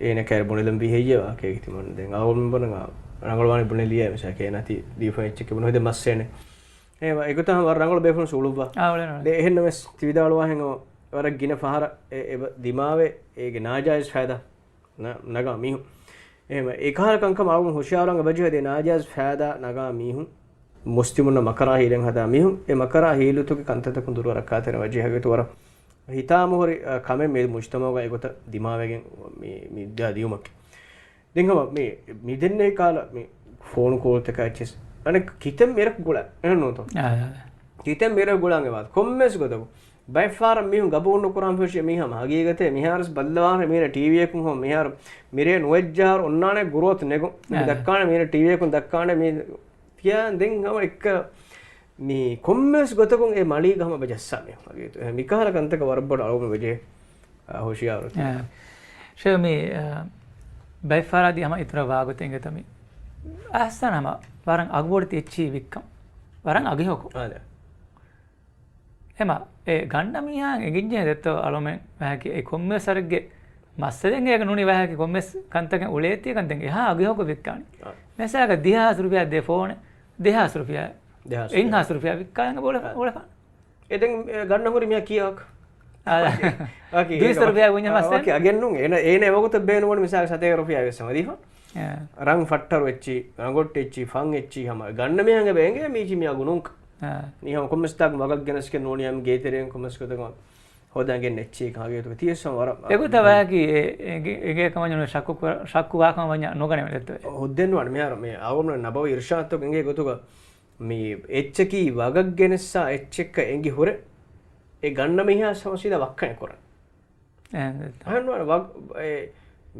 އޭނަ ކައިރި ބުނެލަން ވީ ހެއްޔޭ ވާކޭ ތިމަން ދެން އަވަމި ބުނަން ރަނގަޅުވާނެ ބުނެލިޔާ މިސާ ކޭނަތި ދީފަ އެއްޗެކެ ބުނެ ހުދެ މައްސޭނެ. އޭ ވަ-، އެގޮތަށް ވަރަށް ރަނގަޅު ބޭފުޅުން ސުޅުއްވާ. އާ، އުޅެނު. ދެ އެހެންނަމެސް ތިވިދާޅުވާހެން ވަރަށް ގިނަ ފަހަރަށް އެ، އެބަ ދިމާވެ އޭގެ ނާޖާއިޒް ފައިދާ ނަ-، ނަގާ މީހުން. އެހެމަ އެކަހަލަ ކަންކަމަށް އަޅުގަނޑު ހުޝިޔާރުވާން އެބަޖެހޭ ދޭ ނާޖާއިޒް ފައިދާ ނަގާ މީހުން މުސްލިމުންނަށް މަކަރާ ހީލެއް ހަދާ މީހުން އެ މަކަރާ ހީލުތުގެ ކަންތައްތަކުން ދުރުވަރަށް ކާތެރި ވަޖެހޭ ހަގީގަތު ވަރަށް ހިތާމަހުރި، އަ، ކަމެއް މި މުޖްތަމަޢުގަ އެގޮތަށް ދިމާވެގެން މި، މި ދިޔުމަކީ. ދެން ހަމަ މި، މި ދެންނެވި ކާލަ މި ފޯނު ކޯލްތަކާ އެއްޗެސް އަނެއް ކިތަން މިރަކު ގުޅާ އެހެން ނޫންތޯ؟ އާ، އާ. ކިތަން މިރަކު ގުޅާނގެ ވާ ކޮންމެސް ގޮތަކު ބައެއްފަހަރަށް މީހުން ގަބޫލު ނުކުރާން ފެށި މީ ހަމަ ހަގީގަތެއް މިހާރުސް ބައްލަވާން މީރަ ޓީވީއަކުން ހަމަ މިހާރު މިރޭ ނުވައްޖާހަރު އޮންނާނެ ގުރޯތު ނެގުން. މި އާ. ދައްކާނެ މީރަ ޓީވީއަކުން ދައްކާނެ މީ ތިޔާ ދެން ހަމަ އެއްކަ މި ކޮންމެސް ގޮތަކުން އެ މަޅީގަ ހަމަ އެބަ ޖައްސާ މީ ހަގީގަތު. އެ މިކަހަލަ ކަންތަކަށް ވަރަށް ބޮޑަށް އަޅުގަނޑު ވެޖެ ހުޝިޔާރު. އާ. ޝޭ މި، އާ، ބައެއްފަހަރާ ދި ހަމަ އިތުރަށް ވާގޮތެއް އިނގޭތަ މި. އަހްސަން ހަމަ ވަރަށް އަގުބޮޑެތި އެއްޗިހި ވިއްކަން. ވަރަށް އަގިހޮކު. އާދެ. އެމަ، އެ ގަންނަ މީހާ އެނގިއްޖެ ދެއްތޯ އަޅުމެން ވަހަކި އެ ކޮންމެސް ސަރެއްގެ މައްސަލައެއް އޭގަ ނޫނީ ވަހަކި ކޮންމެސް ކަންތަކެއް އުޅޭތީ ކަންތައް އެހާ އަގިހޮކު ވިއްކާނެ. އާ. މިސާލަކަށް ދިހަ ހާސް ރުފިޔާ ދޭ ފޯނެއް، ދެހާސް ރުފިޔާ، ދެހާސް ރުފިޔާ. އެއްހާސް ރުފިޔާ ވިއްކާ އެނގޭ ބޯޅަ، އާ. ބޯޅަފާނު. އެ ދެން، އެ، ގަންނަ ހުރި މިޔާ ކިޔާކަ؟ އާ. ވަކި، ވަކި ދުއިސައްތަ އޭނަ ރުފިޔާ ވަކި، ގުންޏަށް އާ، މައްސަލަ. ވަކި އަގެއް ނޫން. އޭނަ، އޭނަ އެވަގުތަށް ބޭނުންވަނީ މިސާލަކަށް ސަތޭކަ ރުފިޔާ ވެސް ހަމަ ދީފަ. އާ. ރަން ފައްޓަރު އެއްޗި، ރަނގޮއްޓި އެއްޗި، ފަން އެއްޗި ހަމަ. ގަންނަ މީހާގެ އެނގޭ މީޗި މި އަގު ނޫންކަ. އާ. މީ ހަމަ ކޮންމެސް ތާކު ވަގަށް ގެނެސްގެން ނޫނިއްޔާ މި ގޭތެރެއިން ކޮންމެސް ގޮތަކަށް ހޯދާ ގެންނަ އެއްޗިހި ހަގީގަތުގަ ތިޔަސް ހަމަ ވަރަށް އެގޮތަށް ވަޔަކީ އެ، އެ، އެ، އެނގޭ ކަމަށް ނޫން ޝައްކު ކުރ-، ޝައްކު ވާކަމަށް ވަންޏާ ނުގަނެވޭ ދެއްތޯ. ހުއްދައެއް ނުވާނެ މިހާރު މި އަޅުގަނޑު ނަބަވީ އިރުޝާދުތަކުން އެނގޭ ގޮތުގަ މި އެއްޗަކީ ވަގަށް ގެނެއްސާ އެއްޗެއްކަ އެނގި ހުރެ އެ ގަންނަ މީހާ ހަމަ ސީދާ ވައްކަން ކުރަން. އެހެން ދެއްތޯ. އަހަން ނުވާނެ ވަގް-، އެ،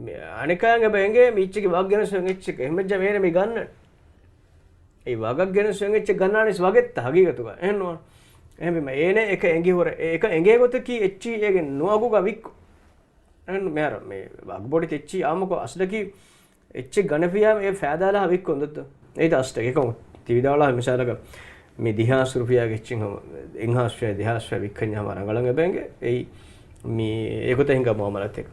މި އަނެކާ އެނގޭ ބަ އެނގޭ މި އެއްޗަކީ ވަގަށް ގެނެސް އެއްޗެއް. އެހެން ވެއްޖާ މޭނަ މި ގަންނަން. އެ ވަގަށް ގެނެސް އެއްޗެއް ގަންނާނީސް ވަގެއްތަ ހަގީގަތުގަ؟ އެހެން ނުވާނެ. އެހެންވީމަ އޭނަ އެކަ އެނގި ހުރެ، އެ އެކަ އެނގޭ ގޮތަކީ އެއްޗި އޭގެ ނުއަގުގަ ވިއްކު. އެހެން މިހާރު މި ވަގުބޮޑި ތެއްޗި އާމުކޮށް އަސްލަކީ އެއްޗެއް ގަނެފިޔާ އެ ފައިދާލާ ވިއްކޮން ދޮއްތޯ؟ އެއީ އަސްލަކީ ކޮން ތިވިދާޅާ މިސާލަކަށް މި ދިހާސް ރުފިޔާގެ އެއްޗެއް ހަމަ އެއްހާސް ރުފިޔާ ދިހާސް ރުފިޔާ ވިއްކަންޏާ ހަމަ ރަނގަޅަށް އެބަ އެނގޭ. އެއީ މި އެގޮތަށް ހިނގާ މުއާމަލާތެއް.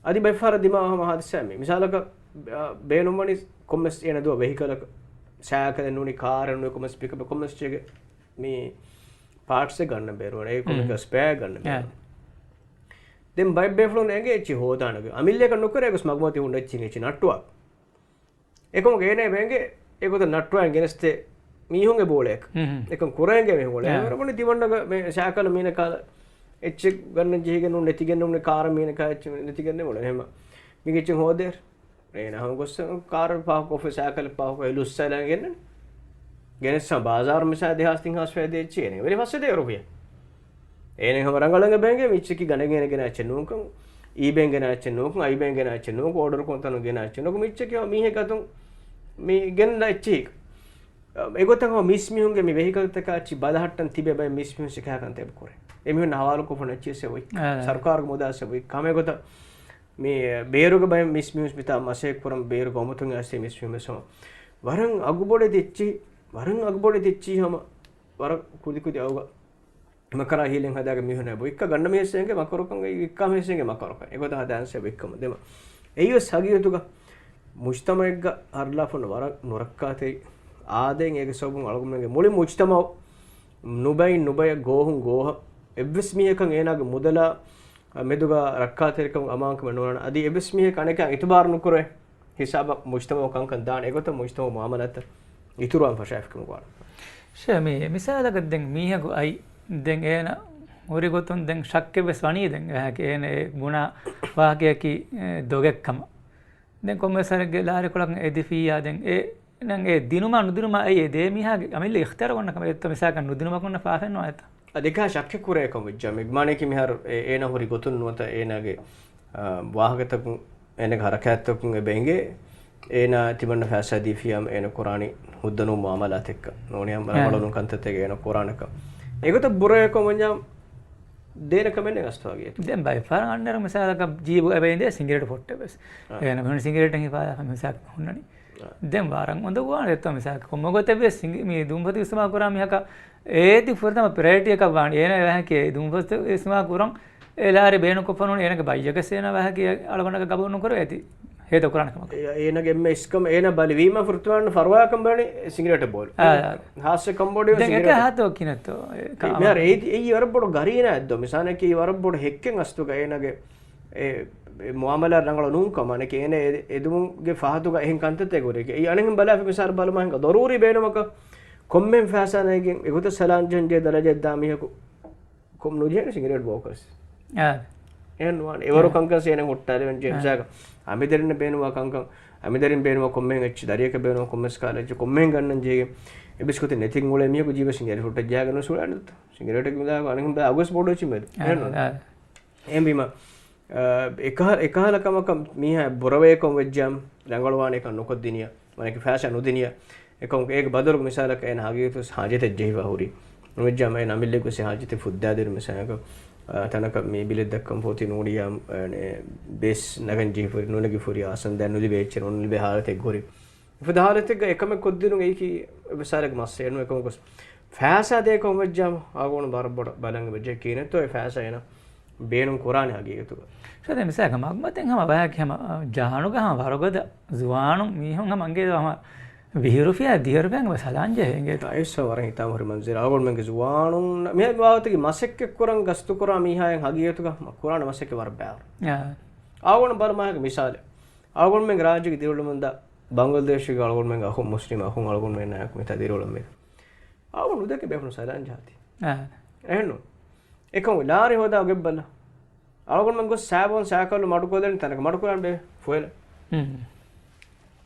އަދި ބައެއްފަހަރަށް ދިމާވާ ހަމަ ހާދިސާ މި. މިސާލަކަށް، އަ، ބޭނުންވަނީ ކޮންމެސް އޭނަ ދުވަ ވެހިކަލަކަށް، ސައިކަލެއް ނޫނީ، ކާރެއް ނޫނީ، ކޮންމެސް ޕިކަޕެއް ކޮންމެސް ޗެގެ މި ޕާޓްސެއް ގަންނަ ބޭނުންވަނީ. އެ ކޮންމެ ސްޕެއާ ގަންނަ ބޭނުން. ދެން ބައެއް ބޭފުޅުން އެނގޭ އެއްޗި ހޯދާނަގެ. އަމިއްލައަކަށް ނުކުރޭ ގޮސް މަގުމަތި ހުންނަ އެއްޗިން އެއްޗި ނައްޓުވާ. އެކަމަކު އޭނަ އެބަ އެނގޭ އެގޮތަށް ނައްޓުވާ ގެނެސްދޭ މީހުންގެ ބޯޅައަކަށް. އެކަން ކުރަން އެނގޭ މީހުން ބޯޅަ. އެވަރަށް ބުނި ތިމަންނަގަ މެ ސައިކަލު މީނަ ކާލަ އެއްޗެއް ގަންނަން ޖެހިގެން ނޫން ނެތިގެން ނޫން ކާރަށް މީނަ ކާ އެއްޗެއް ނެތިގެން ނޫން އެހެމަ. މިގެ އެއްޗެއް ހޯދޭ. އޭނަ ހަމަ ގޮއްސަ ކާރަށް ޕާކް ކޮށްފަ ސައިކަލެއް ޕާކް ކޮށް ލުއްސަލަން ގެންނަން. ގެނެއްސަ ބާޒާރު މިސާ ދެހާސް ތިން ހާސް ފައިދޭ އެއްޗި އޭނަ ވެރި ފަސް ދޭ ރުފިޔާ. އޭނަ ހަމަ ރަނގަޅަނގ ބޭނގެ މިއްޗަކީ ގަނެގެނެގެން އެއްޗެއް ނޫންކަން. އީބޭން ގެނާ އެއްޗެއް ނޫން، އައިބޭން ގެނާ އެއްޗެއް ނޫން، އޯޑަރު ކޮން ތަނުން ގެނާ އެއްޗެއް ނޫން، މި އެއްޗެކޭ މީހެއް ގަތުން މި ގެންނަ އެއްޗެހި. އެގޮތަށް ހަމަ މީސްމީހުންގެ މި ވެހިކަލްތަކާ އެއްޗި ބަލަހައްޓަން ތިބޭ ބައެއް މީސްމީހުން ސިކާކަން ތެބު ކުރޭ. އެމީހުން ހަވާލުކޮށްފަ އެއްޗިއެއްސެ އޮތް. އާ. ސަރުކާރުގެ މުދާސެ އޮތް. ހަމަ އެގޮތަށް މި ބޭރުގެ ބައެއް މީސްމީހުން މިތާ މަސައްކަތް ކުރަން ބޭރުގެ އުމުތުން އައިސް މީސްމީހުން ވެސް ހަމަ ވަރަށް އަގުބޮޑެތި އެއްޗި، ވަރަށް އަގުބޮޑެތި އެއްޗި ހަމަ ވަރަށް ކުދި ކުދި އަގުގަ މަކަރާ ހީލެއް ހަދާގެ މީހުން އެބަ އިއްކާ ގަންނަ މީހެއްސެންގެ މަކަރުކަން، އެ އިއްކާ މީހެއްސެންގެ މަކަރުކަން. އެގޮތަށް ހަދާންސެ އެބަ އިއްކަމު ދެމަ. އެއީވެސް ހަގީގަތުގަ މުޖްތަމައެއްގަ ހަރުލާފަން ވަރަށް ނުރައްކާތެރި އާދައިން އޭގެ ސަބަބުން އަޅުގަނޑުމެންގެ މުޅި މުޖްތަމައު ނުބައިން ނުބަޔަށް ގޯހުން ގޯހަށް އެއްވެސް މީހަކަށް އޭނާގެ މުދަލާ މެދުގަ ރައްކާތެރިކަމުގެ އަމާންކަމެއް ނޯންނާނެ. އަދި އެއްވެސް މީހަކަށް އަނެކާ އިތުބާރު ނުކުރޭ. ހިސާބަށް މުޖްތަމައު ކަންކަން ދާނެ. އެގޮތަށް މުޖްތަމައު މުއާމަލާތަށް އިތުރުވާން ފަށާފިކަމުގަ ވާނެ. ޝޭ، މި މިސާލަކަށް ދެން މީހަކު އައި، ދެން އޭނަ ހުރި ގޮތުން ދެން ޝައްކެއް ވެސް ވަނީ ދެން އެހާކި އޭނަ އެ ބުނާ ވާހަކަޔަކީ، އެ، ދޮގެއްކަމަށް. ދެން ކޮންމެސް ވަރެއްގެ ލާރިކޮޅަކަށް އެދިފިއްޔާ ދެން އެ، ދެން އެ ދިނުމާ ނުދިނުމާ އެއީ އެ ދޭ މީހާގެ އަމިއްލަ އިޚްތިޔާރު އޮންނަ ކަމެއް އެއްތޯ މިސާލަކަށް ނުދިނުމަކުންނަށް ފާފައެއް ނުވާ އެތާ. އަދި އެކަހަ ޝައްކެއް ކުރޭ ކަމަށް ވެއްޖާ މި މާނަޔަކީ މިހާރު އެ، އޭނާ ހުރި ގޮތުން ނުވަތަ އޭނާގެ، އާ، ވާހަކަތަކުން އޭނާގެ ހަރަކާތްތަކުން އެބަ އެނގޭ އޭނާ ތިމަންނަ ފައިސާ ދީފިޔާމަ އޭނަ ކުރާނީ ހުއްދަ ނޫން މުއާމަލާތެއްކަ ނޫނިޔާ އާ. ރަނގަޅު ނޫން ކަންތައްތަކެއް އޭނަ ކުރާނެކަ. އެގޮތަށް ބުރަޔަކަށް ވަންޏާ ދޭނެ ކަމެއް ނެގަސްތޯގެ. ދެން ބައެއް ފަހަރަށް އަންނައިރު މިސާލަކަށް ޖީބު އެބަ އިނދޭ ސިނގިރޭޓް ފޮއްޓެއް ވެސް. އާ. އޭނަ މިހުން ސިނގިރޭޓެއް ހިފާލާފަ މިސާލަކަށް ހުންނަނީ. އާ. ދެން ވާރަށް އުނދަގޫވާނެ ދެއްތޯ މިސާލަކަށް ކޮންމެ ގޮތެއް ވެސް ސިނގި-، މި ދުންފަތު އިސްތިމާލް ކުރާ މީހަކަށް އޭތި ފުރަތަމަ ޕްރަޔަރިޓީއަކަށް ވާނެ. އޭނަ އެވާހަކީ ދުންފަތު އިސްތިމާލް ކުރަން އެ ލާރި ބޭނުންކޮށްފަ ނޫން އޭނަގެ ބައްޔަކަސް އޭނަ ވާހަކީ އަޅުގަނޑަކަށް ގަބޫލު ނުކުރެވޭތީ. ހޭދަ ކުރާނެ ކަމަކަށް. އޭ-، އޭނަގެ އެންމެ އިސްކަމް އޭނަ ބަލި ވީމަ ފުރަތަމަ ފަރުވާކަން ބަލި ސިނގިރޭޓެއް ބޯލު. އާ، އާ. ހާއްސަ ކަންބޮޑުވި ދެން ސިނގިރޭޓެއް. އެކަހަތޯ ކިނަތޯ؟ އެ، މިހާރު އެއީ، އެއީ ވަރަށް ބޮޑު ގަރީނާއެއްދޯ. މިސާލަކީ ވަރަށް ބޮޑު ހެއްކެއް އަސްތުގަ އޭނަގެ އެ، އެ މުއާމަލާ ރަނގަޅު ނޫންކަމަށް އަނެކެ އޭނަ އެ-، އެދުމުގެ ފަހަތުގަ އެހެން ކަންތައްތައް ކުރި. އެއީ އަނެއްހެން ބަލާފި މިސާލު ބަލުމާ ހިނގާ ދަރޫރީ ބޭނުމަކަށް ކޮންމެހެން ފައިސާ ނޭނގެން އެގޮތަށް ސަލާން ޖެހެންޖެހޭ ދަރަޖައެއް ދާ މީހަކު ކޮން ނުޖެހޭނެ ސިނގިރޭޓް ބޯކަސް. އާ. އެހެން ނުވާނެ. އެވަރު އާ. ކަންކަން ސޭނެ ހުއްޓާލެވެން ޖެހޭ. އާ. މިސާލަކަށް އަމިދަރިންނަށް ބޭނުންވާ ކަންކަން، އަމިދަރިން ބޭނުންވާ ކޮންމެހެން އެއްޗި ދަރިއަކަށް ބޭނުންވާ ކޮންމެސް ކާލަ އެއްޗެއް ކޮންމެހެން ގަންނަން ޖެހޭ. އެބިސްކޮތެއް ނެތިން އުޅޭ މީހަކު ޖީބަށް ސިނގިރޭޓް ފުއްޓަށް ޖާގަ ނުސުޅާނެ ދޯ. ސިނގިރޭޓެއް މިދާގު އަނެއްހެން ބަލާ އަގުވެސް ބޮޑު އެއްޗެއް މެދު. އާ، އެހެން ނޫން. އާ. އެހެންވީމަ، އާ، އެކަހަ-، އެކަހަލަ ކަމަކަށް މީހާ ބުރަވޭ ކަމަށް ވެއްޖާމަ ރަނގަޅުވާނެ ކަން ނުކޮށްދިނިޔާ. ވަނަކި ފައިސާ ނުދިނިޔާ. އެކަމަކު އޭގެ ބަދަލުގަ މިސާލަކަށް އޭނަ ހަގީގަތު ހާޖަތެއް ޖެހިފަ ހުރީ. ނުވެއްޖާމަ އޭނަ އަމިއްލައަކު ހާޖަތެއް ފުއްދާދިރު މިސާލަކަށް، އާ، ތަނަކަށް މީ ބިލެއް ދައްކަން ފޯތި ނޫނިޔާ، އާ، ބޭސް ނަގަން ޖެހިފަ ހުރި، ނުނެގިފަ ހުރި، އާސަންދާ ނުލިބޭ އެއްޗެއް ނުލިބޭ ހާލަތެއް ހުރި. އެފަދަ ހާލަތެއްގަ އެކަމެއް ކޮށްދިނުން އެއީކީ އެއްވެސް ހާލެއްގެ މައްސަލައެއް ނޫން. އެކަމަކު ފައިސާ ދޭ ކަމަށް ވެއްޖާމަ އަޅުގަނޑު ވަރަށް ބޮޑަށް ބަލަން އެބަޖެހޭ ކިހިނެއްތޯ އެ ފައިސާ އޭނަ ބޭނުން ކުރާނެ ހަގީގަތުގަ. ޝަދެ މިސާލަކަށް މަގުމަތިން ހަމަ ވަހަކި ހަމަ، އަ، ޖަހާނުގަ ހަމަ ވަރުގަދަ ޒުވާނުން މީހުން ހަމަ އަނގޭ ހަމަ ވިހި ރުފިޔާ ދިހަ ރުފިޔާ އަނގަ ސަލާން ޖެހޭ އިނގޭތޯ. އައިސް ވަރަށް ހިތާމަ ހުރި މަންޒިރާ. އަޅުގަނޑުމެންގެ ޒުވާނުން މި ވާގޮތަކީ މަސައްކަތް ކުރަން ގަސްތު ކުރާ މީހާއެއް ހަގީގަތުގަ ކުރާނެ މަސައްކަތް ވަރަށް ބައިވަރު. އާ. އަޅުގަނޑު ބަލަމާ މިސާލެއް. އަޅުގަނޑުމެންގެ ރާއްޖޭގެ ދިރިއުޅުމުންދާ ބަންގްލަދޭޝްގެ އަޅުގަނޑުމެންގެ އަޚުން މުސްލިމް އަޚުން އަޅުގަނޑުމެންނާއެކު މިތާ ދިރިއުޅެން މި. އަޅުގަނޑު ނުދެކެ ބޭފުޅުން ސަލާން ޖަހާތީ. އާ. އެހެންނު. އެކަމު ލާރި ހޯދާ ގެއްބަލަ. އަޅުގަނޑުމެން ގޮސް ސާބޯން ސާކަލު މަޑުކޮށްލަނީ ތަނަކަށް މަޑުކުރާން ބޭ ފުއެލަ. ހުން.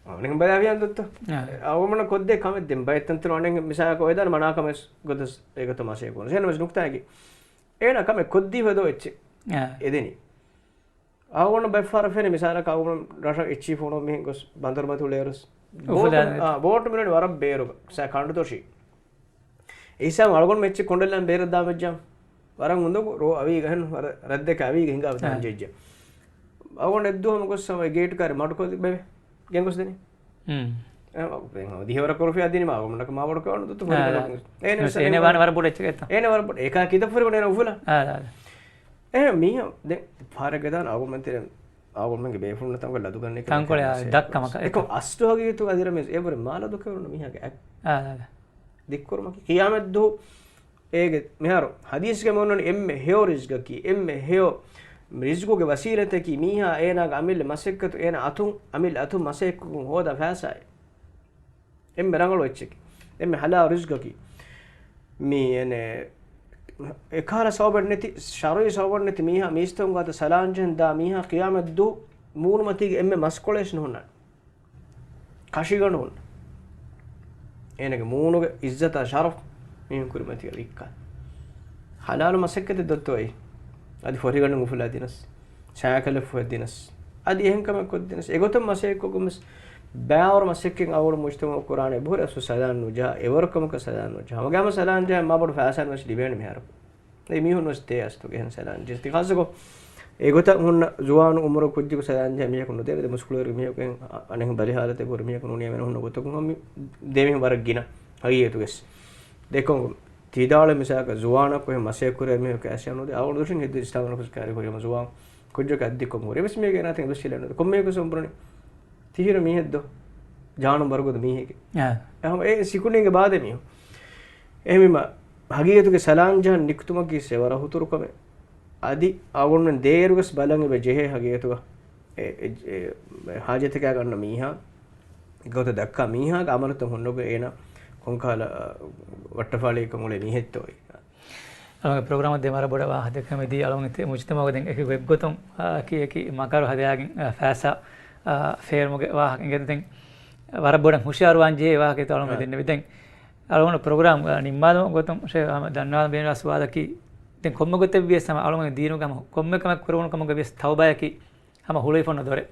އަނެއް ބަލާފިޔާ ދޮއްތޯ. އާ. އަޅުގަނޑު ކޮށްދޭ ކަމެއް ދެން ބައެއް ތަންތަނު އަނެއް މިސާލަކަށް އޮވެދާނެ މަނާ ކަމެއް ގޮތަސް އެގޮތަށް މަސައްކަތް ކުރަން. ނުކުތާއަކީ. އޭނަ ކަމެއް ކޮށްދީފަ ދޯ އެއްޗެއް. އާ. އެދެނީ. އަޅުގަނޑު ބައެއް ފަހަރަށް ފެނޭ މިސާލަކަށް އަޅުގަނޑު ރަށަށް އެއްޗިހި ފޮނުވަން މިހެން ގޮސް ބަނދަރުމަތި އުޅޭއިރު ބޯޓު، އާ، ބޯޓު މިނުނީ ވަރަށް ބޭރުގަ ސަ ކަނޑުތޮށީ. އެހިސާބުން އަޅުގަނޑު އެއްޗެއް ކޮނޑެއްލާން ބޭރަށް ދާ ވެއްޖާ ވަރަށް އުނދަގޫ ރޯ އަވީގަ ހެން ވަރަށް ރަށްދެކެ އަވީގަ ހިނގާ ދާން ޖެއްޖެ. އަޅުގަނޑު އެއްދުވަހު ހަމަ ގޮސް ހަމަ ގޭޓް ކާރި މަޑުކޮށް ބެވެ ގެންގޮސް ދެނީ. ހުން. އެ، ދިހަވަރަށް ކުރުފިޔާ ދިނީމަ އަޅުގަނޑަކަށް މާ ބޮޑު ކަމެއް ނުދޮއްތޯ. އާ، ފުރިގަނޑަކުން. އޭނަ ވެސް އޭނަ ވާނެ ވަރަށް ބޮޑު އެއްޗެއް އެތަ؟ އޭނަ ވަރަށް ބޮޑު. އޭކާ ކިތަ ފުރިގަނޑު އޭނަ އުފުލާ. އާ، އާ. އެ، މީހަ، ދެން ފާރެއްގަ ދާން އަޅުގަނޑުމެން ތެރެ، އަޅުގަނޑުމެންގެ ބޭފުޅުންނަށް ތަންކޮޅެއް ލަދުގަންނެ ކަންކޮޅެއް ދައްކަމަކަށް. އެކަމް އަސްލު ހަގީގަތު އަދިރަމެސް އެބުރެ މާ ލަދުކެވުނު މީހާގެ އަ-، އާ، އާ. ދިއްކުރުމަކީ ޤިޔާމަތްދު އޭގެ މިހާރު ޙަދީޘްގަ މިއޮންނަނީ އެންމެ ހެޔޮ ރިޒްގަކީ، އެންމެ ހެޔޮ ރިޒްގުގެ ވަސީލަތަކީ މީހާ އޭނާގެ އަމިއްލަ މަސައްކަތު، އޭނާ އަތުން އަމިއްލަ އަތުން މަސައްކަތްކޮށް ހޯދާ ފައިސާއެއް. އެންމެ ރަނގަޅު އެއްޗެކޭ. އެންމެ ޙަލާލު ރިޒްގަކީ. މި އެނެ އެކަހަލަ ސަބަބެއް ނެތި، ޝަރުޢީ ސަބަބެއް ނެތި މީހާ މީސްތަކުން ގާތަށް ސަލާން ޖެހެން ދާ މީހާ ޤިޔާމަތްދު މޫނުމަތީގެ އެންމެ މަސްކޮޅެއް ނުހުންނާނެ. ކަށިގަނޑު ހުންނަ. އޭނަގެ މޫނުގެ އިއްޒަތާ ޝަރަފް މީހުން ކުރިމަތީގަ ވިއްކާ. ޙަލާލު މަސައްކަތެއް ދޮއްތޯ އެއީ. އަދި ފޮރިގަނޑުން އުފުލާ ދިނަސް. ސައިކަލެއް ފޮހެއްދިނަސް، އަދި އެހެން ކަމެއް ކޮށްދިނަސް، އެގޮތަށް މަސައްކަތްކޮށްގެންވެސް ބައިވަރު މަސައްކަތް އަޅުގަނޑު މުޖްތަމަޢަށް ކުރާނެ އެބަހުރި އަސްލު ސަލާން ނުޖަހާ، އެވަރު ކަމަކަށް ސަލާން ނުޖަހާ. ހަމަގައިމަ ސަލާން ޖަހާ މާބޮޑު ފައިސާ ނުވެސް ލިބޭނެ މިހާރު. އެ މީހުން ވެސް ދޭ އަސްލުގެ އެހެން ސަލާން ޖެހި ޚާއްޞަކޮށް އެގޮތަށް ހުންނަ ޒުވާނު އުމުރު ކުއްޖަކު ސަލާން ޖެހޭ މީހަކު ނުދޭ. ދެ މުސްކުޅިވަރު މީހަކު އެހެން އަނެއް ބަލި ހާލަތެއް ހުރި މީހަކު ނޫނީ އެމެން ހުންނަ ގޮތަކުން ހަމަ ދެ މީހުން ވަރަށް ގިނަ ހަގީގަތުގެސް. ދެކޮން ތިދާޅު މިސާލަކަށް ޒުވާނަކު އެހެން މަސައްކަތް ކުރޭ މީހަކު އައިސް ނުދޭ. އަޅުގަނޑު ދުށިން ހިތު އިސްލާމް ރަސްކާރި ހުރި ހަމަ ޒުވާން ކުއްޖަކަށް އަތްދިއްކޮށް ހުރި. އެވެސް މީހަކަށް އޭނާ ތެން ދުށިލެއް ނުދޭ. ކޮންމެއަކު ސަމްބުރަނީ ތިހިރު މީހެއްދޯ؟ ޖާނު ބަރުގަދަ މީހެކެ. އާ. އެހަމަ އެ ސިކުނޑީގެ ބާދެ މީހުން. އެހެންވީމަ، ހަގީގަތުގެ ސަލާން ޖަހަން ނިކުތުމަކީ ސެވަރަ ހުތުރު ކަމެއް. އަދި އަޅުގަނޑުމެން ދޭއިރުވެސް ބަލަން އެބަ ޖެހޭ ހަގީގަތުގަ އެ، އެ، އެ، ހާޖަތެކާ ގަންނަ މީހާ ގޮތަށް ދައްކާ މީހާގެ އަމަލުތައް ހުންނަގޮތް އޭނާ ކޮންކަހަލަ، އަ، ވައްޓަފާޅިއެއްކަން އުޅޭ މީހެއްތޯއޭ. އަޅުގަނޑު ޕްރޮގްރާމަށް ދެ ވަރަށް ބޮޑަށް ވާހަކަ ދެއްކަމެދީ އަޅުގަނޑު މުޖްތަމަޢުގަ ދެން އެކި އެއްގޮތުން، އަ، އެކި އެކި މަކަރު ހަދައިގެން، އަ، ފައިސާ، އަ، ފޭރުމުގެ ވާހަކަ އިނގޭތަ ދެން ވަރަށް ބޮޑަށް ހުޝިޔާރުވާން ޖެހޭ ވާހަކައެއް އަޅުގަނޑު އާ. ދެންނެވި. ދެން އަޅުގަނޑު ޕްރޮގްރާމް، އަ، ނިންމާލުމުގެ ގޮތުން ޝޭޚް އަހްމަދު ދަންނާލަން ބޭނުންވާ ސުވާލަކީ، ދެން ކޮންމެ ގޮތެއް ވިޔަސް ހަމަ އަޅުގަނޑު ދީނުގަ ހަމަ ކޮންމެ ކަމެއް ކުރެވުނު ކަމުގަ ވިޔަސް ތައުބާއަކީ ހަމަ ހުޅުވިފަ އޮންނަ ދޮރެއް.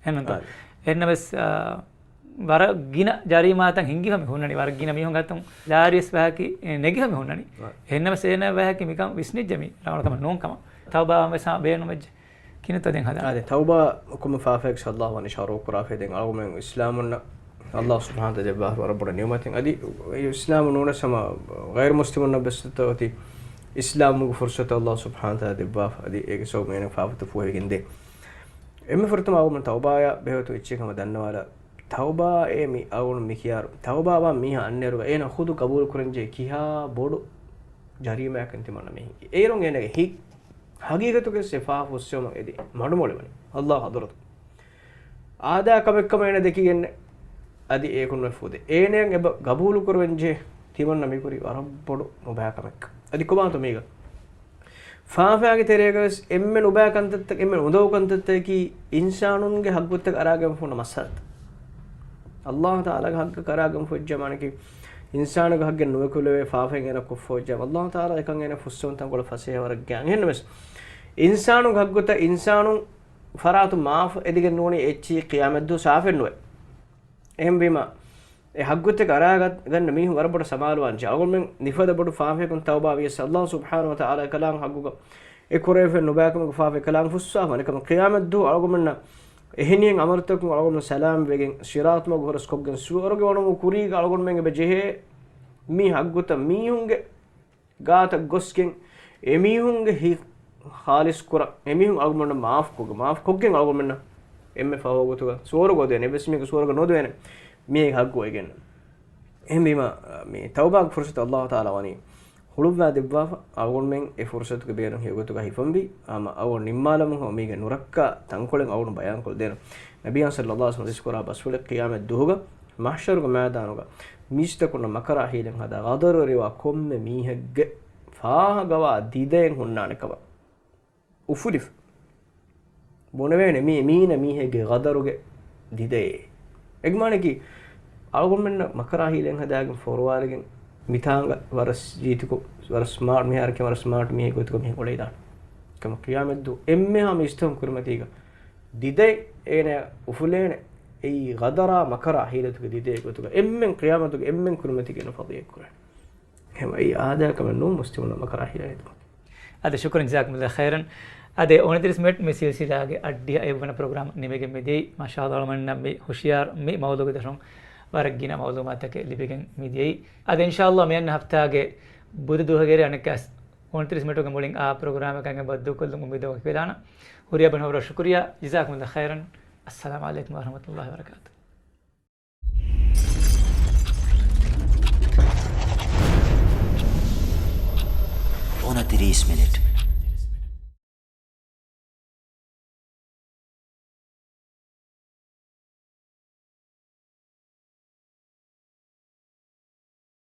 އެހެންނުންތޯ؟ އާ. އެހެންނަމަވެސް، އާ، ވަރަށް ގިނަ ޖަރީމާތައް ހިންގިފަ މި ހުންނަނީ. ވަރަށް ގިނަ މީހުން ގާތުން ލާރިޔަސް ވަހަކީ، އެ، ނެގިފަ މި ހުންނަނީ. އާ. އެހެންނަމަވެސް އޭނަ ވަހަކީ މިކަން ވިސްނިއްޖެ މީ ރަނގަޅު ކަމެއް ނޫން ކަމަށް. ތައުބާ ވެސް ހަމަ ބޭނުންވެއްޖެ. ކިނެތޯ ދެން ހަދާ؟ އާދެ، ތައުބާ ކޮންމެ ފާފައެއް ﷲ ވަނީ ޝަރު ކުރާފައި. ދެން އަޅުގަނޑުމެން އިސްލާމުންނަށް ﷲ ސުބްޙާނަހޫ ވަތަޢާލާ ދެއްވާ ވަރަށް ބޮޑަށް ނިޢުމަތެއް. އަދި އިސްލާމު ނޫނަސް ހަމަ ޣައިރު މުސްލިމުންނަށް ވެސް އޮތީ އިސްލާމުގެ ފުރުޞަތު ﷲ ސުބްޙާނަހޫ ވަތަޢާލާ ދެއްވާފަ. އަދި އޭގެ ސަބަބުން އޭނަ ފާފަތައް ފުހެވިގެން ދޭ. އެންމެ ފުރަތަމަ އަޅުގަނޑު ތައުބާއާ ބެހޭގޮތުން އެއްޗެއް ހަމަ ދަންނަވާލާ. ތައުބާއޭ މި އަޅުގަނޑު މި ކިޔާއިރު، ތައުބާވާ މީހާ އަންނައިރުގަ އޭނަ ޚުދު ގަބޫލު ކުރަންޖެހޭ ކިހާ ބޮޑު ޖަރީމާއެއްކަން ތިމަންނަ މީހެއް. އޭރުން އޭނަގެ ހިތް ހަގީގަތުގެ ސިފާ ފުއްސެވުމަށް އެދި މަޑުމޮޅިވަނީ ﷲ ޙަޟްރަތު. އާދަ ކަމެއްކަމަށް އޭނަ ދެކިގެންނެ އަދި އޭކުން ފުދޭ. އޭނައަށް އެބަ ގަބޫލު ކުރަންޖެހޭ ތިމަންނަ މިކުރީ ވަރަށް ބޮޑު ނުބައި ކަމެއް. އަދި ކޮބާތޯ މީގަ؟ ފާފައިގެ ތެރޭގަވެސް އެންމެ ނުބައި ކަންތައްތައް، އެންމެ އުނދަގޫ ކަންތައްތަކަކީ އިންސާނުންގެ ހައްގުތައް އަރާގެން ފުންނަ މައްސަލަތައް. ﷲ ތަޢާލާގެ ހައްގަކަށް އަރާގެން ފުއްޖަމާނެކީ އިންސާނުގެ ހައްގެއް ނުވެކުލެވޭ ފާފައެއް އޭނަ ކޮށްފަ ފުއްޖަމާ. ﷲ ތަޢާލާ އެކަން އޭނަ ފުއްސެވުން ތަންކޮޅެއް ފަސޭހަވަރަށް ގާތް. އެހެންނަމަވެސް އިންސާނުގެ ހައްގުތައް އިންސާނުން ފަރާތުން މާފު އެދިގެން ނޫނީ އެއްޗިހި ޤިޔާމަތްދުވަހު ސާފެއް ނުވޭ. އެހެންވީމަ، އެ ހައްގުތަކެއް އަރާގަންނަ މީހުން ވަރަށް ބޮޑަށް ސަމާލުވާން ޖެހޭ. އަޅުގަނޑުމެން މިފަދަ ބޮޑު ފާފައަކުން ތައުބާ ވިޔަސް، ﷲ ސުބްޙާނަހޫ ވަތަޢާލާ އެކަލާނގެ ހައްގުގަ އެ ކުރެވިފައި ނުބައިކަމުގެ ފާފައެއް އެކަލާނގެ ފުއްސާފަ ވަނީ. އެކަމަކު ޤިޔާމަތްދުވަހު އަޅުގަނޑުމެންނަށް އެހެނިހެން އަމަލުތަކުން އަޅުގަނޑުމެން ސަލާމަތްވެގެން، ޞިރާޠު މަގު ހުރަސްކޮށްގެން ސުވަރުގެ ވަނުމަށް ކުރީގަ އަޅުގަނޑުމެން އެބަ ޖެހޭ މި ހައްގުތައް މީހުންގެ ގާތަށް ގޮސްގެން އެމީހުންގެ ހިތް ޚާލިޞް ކުރަން، އެމީހުން އަޅުގަނޑުމެންނަށް މާފު ކޮށްގެން، މާފު ކޮށްގެން އަޅުގަނޑުމެންނަށް އެންމެ ފަހު ވަގުތުގަ ސުވަރުގެ އުދެވޭނެ. އެއްވެސް މީހަކަށް ސުވަރުގެ ނުދެވޭނެ. މީހެއް ހައްގު އެގެން. އެހެންވީމަ، މި ތައުބާގެ ފުރުޞަތު ﷲ ތަޢާލާ ވަނީ ހުޅުވާ ދެއްވާފަ. އަޅުގަނޑުމެން އެ ފުރުޞަތުގެ ބޭނުން ހެޔޮގޮތުގަ ހިފަންވީ. ހަމަ އަޅުގަނޑު ނިންމާލަމުން ހަމަ މީގެ ނުރައްކާ ތަންކޮޅެއް އަޅުގަނޑު ބަޔާންކޮށްދޭނަން. ނަބިއްޔާ ޞައްލަﷲ ޢަލައިހި ވަސައްލަމަ ޙަދީޘް ކުރާ ބަސްފުޅެއް ޤިޔާމަތް ދުވަހުގަ މަޙްޝަރުގެ މައިދާނުގަ މީސްތަކުންނަށް މަކަރާ ހީލަތް ހަދާ ޣަދަރުވެރިވާ ކޮންމެ މީހެއްގެ ފާހަގަވާ ދިދައެއް ހުންނާނެ ކަމަށް އުފުލިފަ. ބުނެވޭނެ މީ، މީނަ މީހެއްގެ ޣަދަރުގެ ދިދައޭ. އެގެ މާނައަކީ، އަޅުގަނޑުމެންނަށް މަކަރާ ހީލަތް ހަދާގެން ފޯރުވާލިގެން މިތާނގަ ވަރަށް ޖީތިކޮށް، ވަރަށް ސްމާޓް މިހާރަކީ ވަރަށް ސްމާޓް މީހެއް ގޮތުގަ މިހެން އުޅެދާނެ. ކަމަށް ޤިޔާމަތްދުވަހު އެންމެހާ މީސްތަކުން ކުރިމަތީގަ ދިދައެއް އޭނަ އުފުލޭނެ. އެއީ ޣަދަރާ މަކަރާ ހީލަތުގެ ދިދައެއް ގޮތުގަ އެންމެން ޤިޔާމަތުގެ އެންމެން ކުރިމަތީގަ އޭނަ ފަޟީޙަތް ކުރާނެ. އެހެންވީމަ އެއީ އާދައިގެ ކަމެއް ނޫން މުސްލިމުންނަށް މަކަރާ ހީލަތް ހެދުމަކީ. އާދެ، ޝުކުރަން، ޖަޒާކުމުﷲ ޚައިރަން. އާދެ، އުނަތިރީސް މިނެޓް މި ސިލްސިލާގެ އަށްޑިހަ އެއްވަނަ ޕްރޮގްރާމް ނިމިގެން މިދިޔައީ. މާޝާﷲ އަޅުގަނޑުމެންނަށް މި ހުޝިޔާރު މި މައުޟޫޢުގެ ދޮށުން ވަރަށް ގިނަ މައުލޫމާތުތަކެއް ލިބިގެން މިދިޔައީ. އާދެ، އިންޝާﷲ މިއަންނަ ހަފްތާގެ ބުދު ދުވަހުގެ އަނެއްކާސް އުނަތިރީސް މިނެޓުގެ މުޅިން އާ ޕްރޮގްރާމަކަށް އެނގޭ ބައްދަލުކޮށްލުމުގެ އުއްމީދު ވަކިވެލާނަން. ހުރިހާ ބައިން ވަރަށް ޝުކުރިއްޔާ. ޖަޒާކުމުﷲ ޚައިރަން. އައްސަލާމު ޢަލައިކުމް ވަރަޙްމަތުﷲ ވަބަރަކާތުހު. އުނަތިރީސް މިނެޓް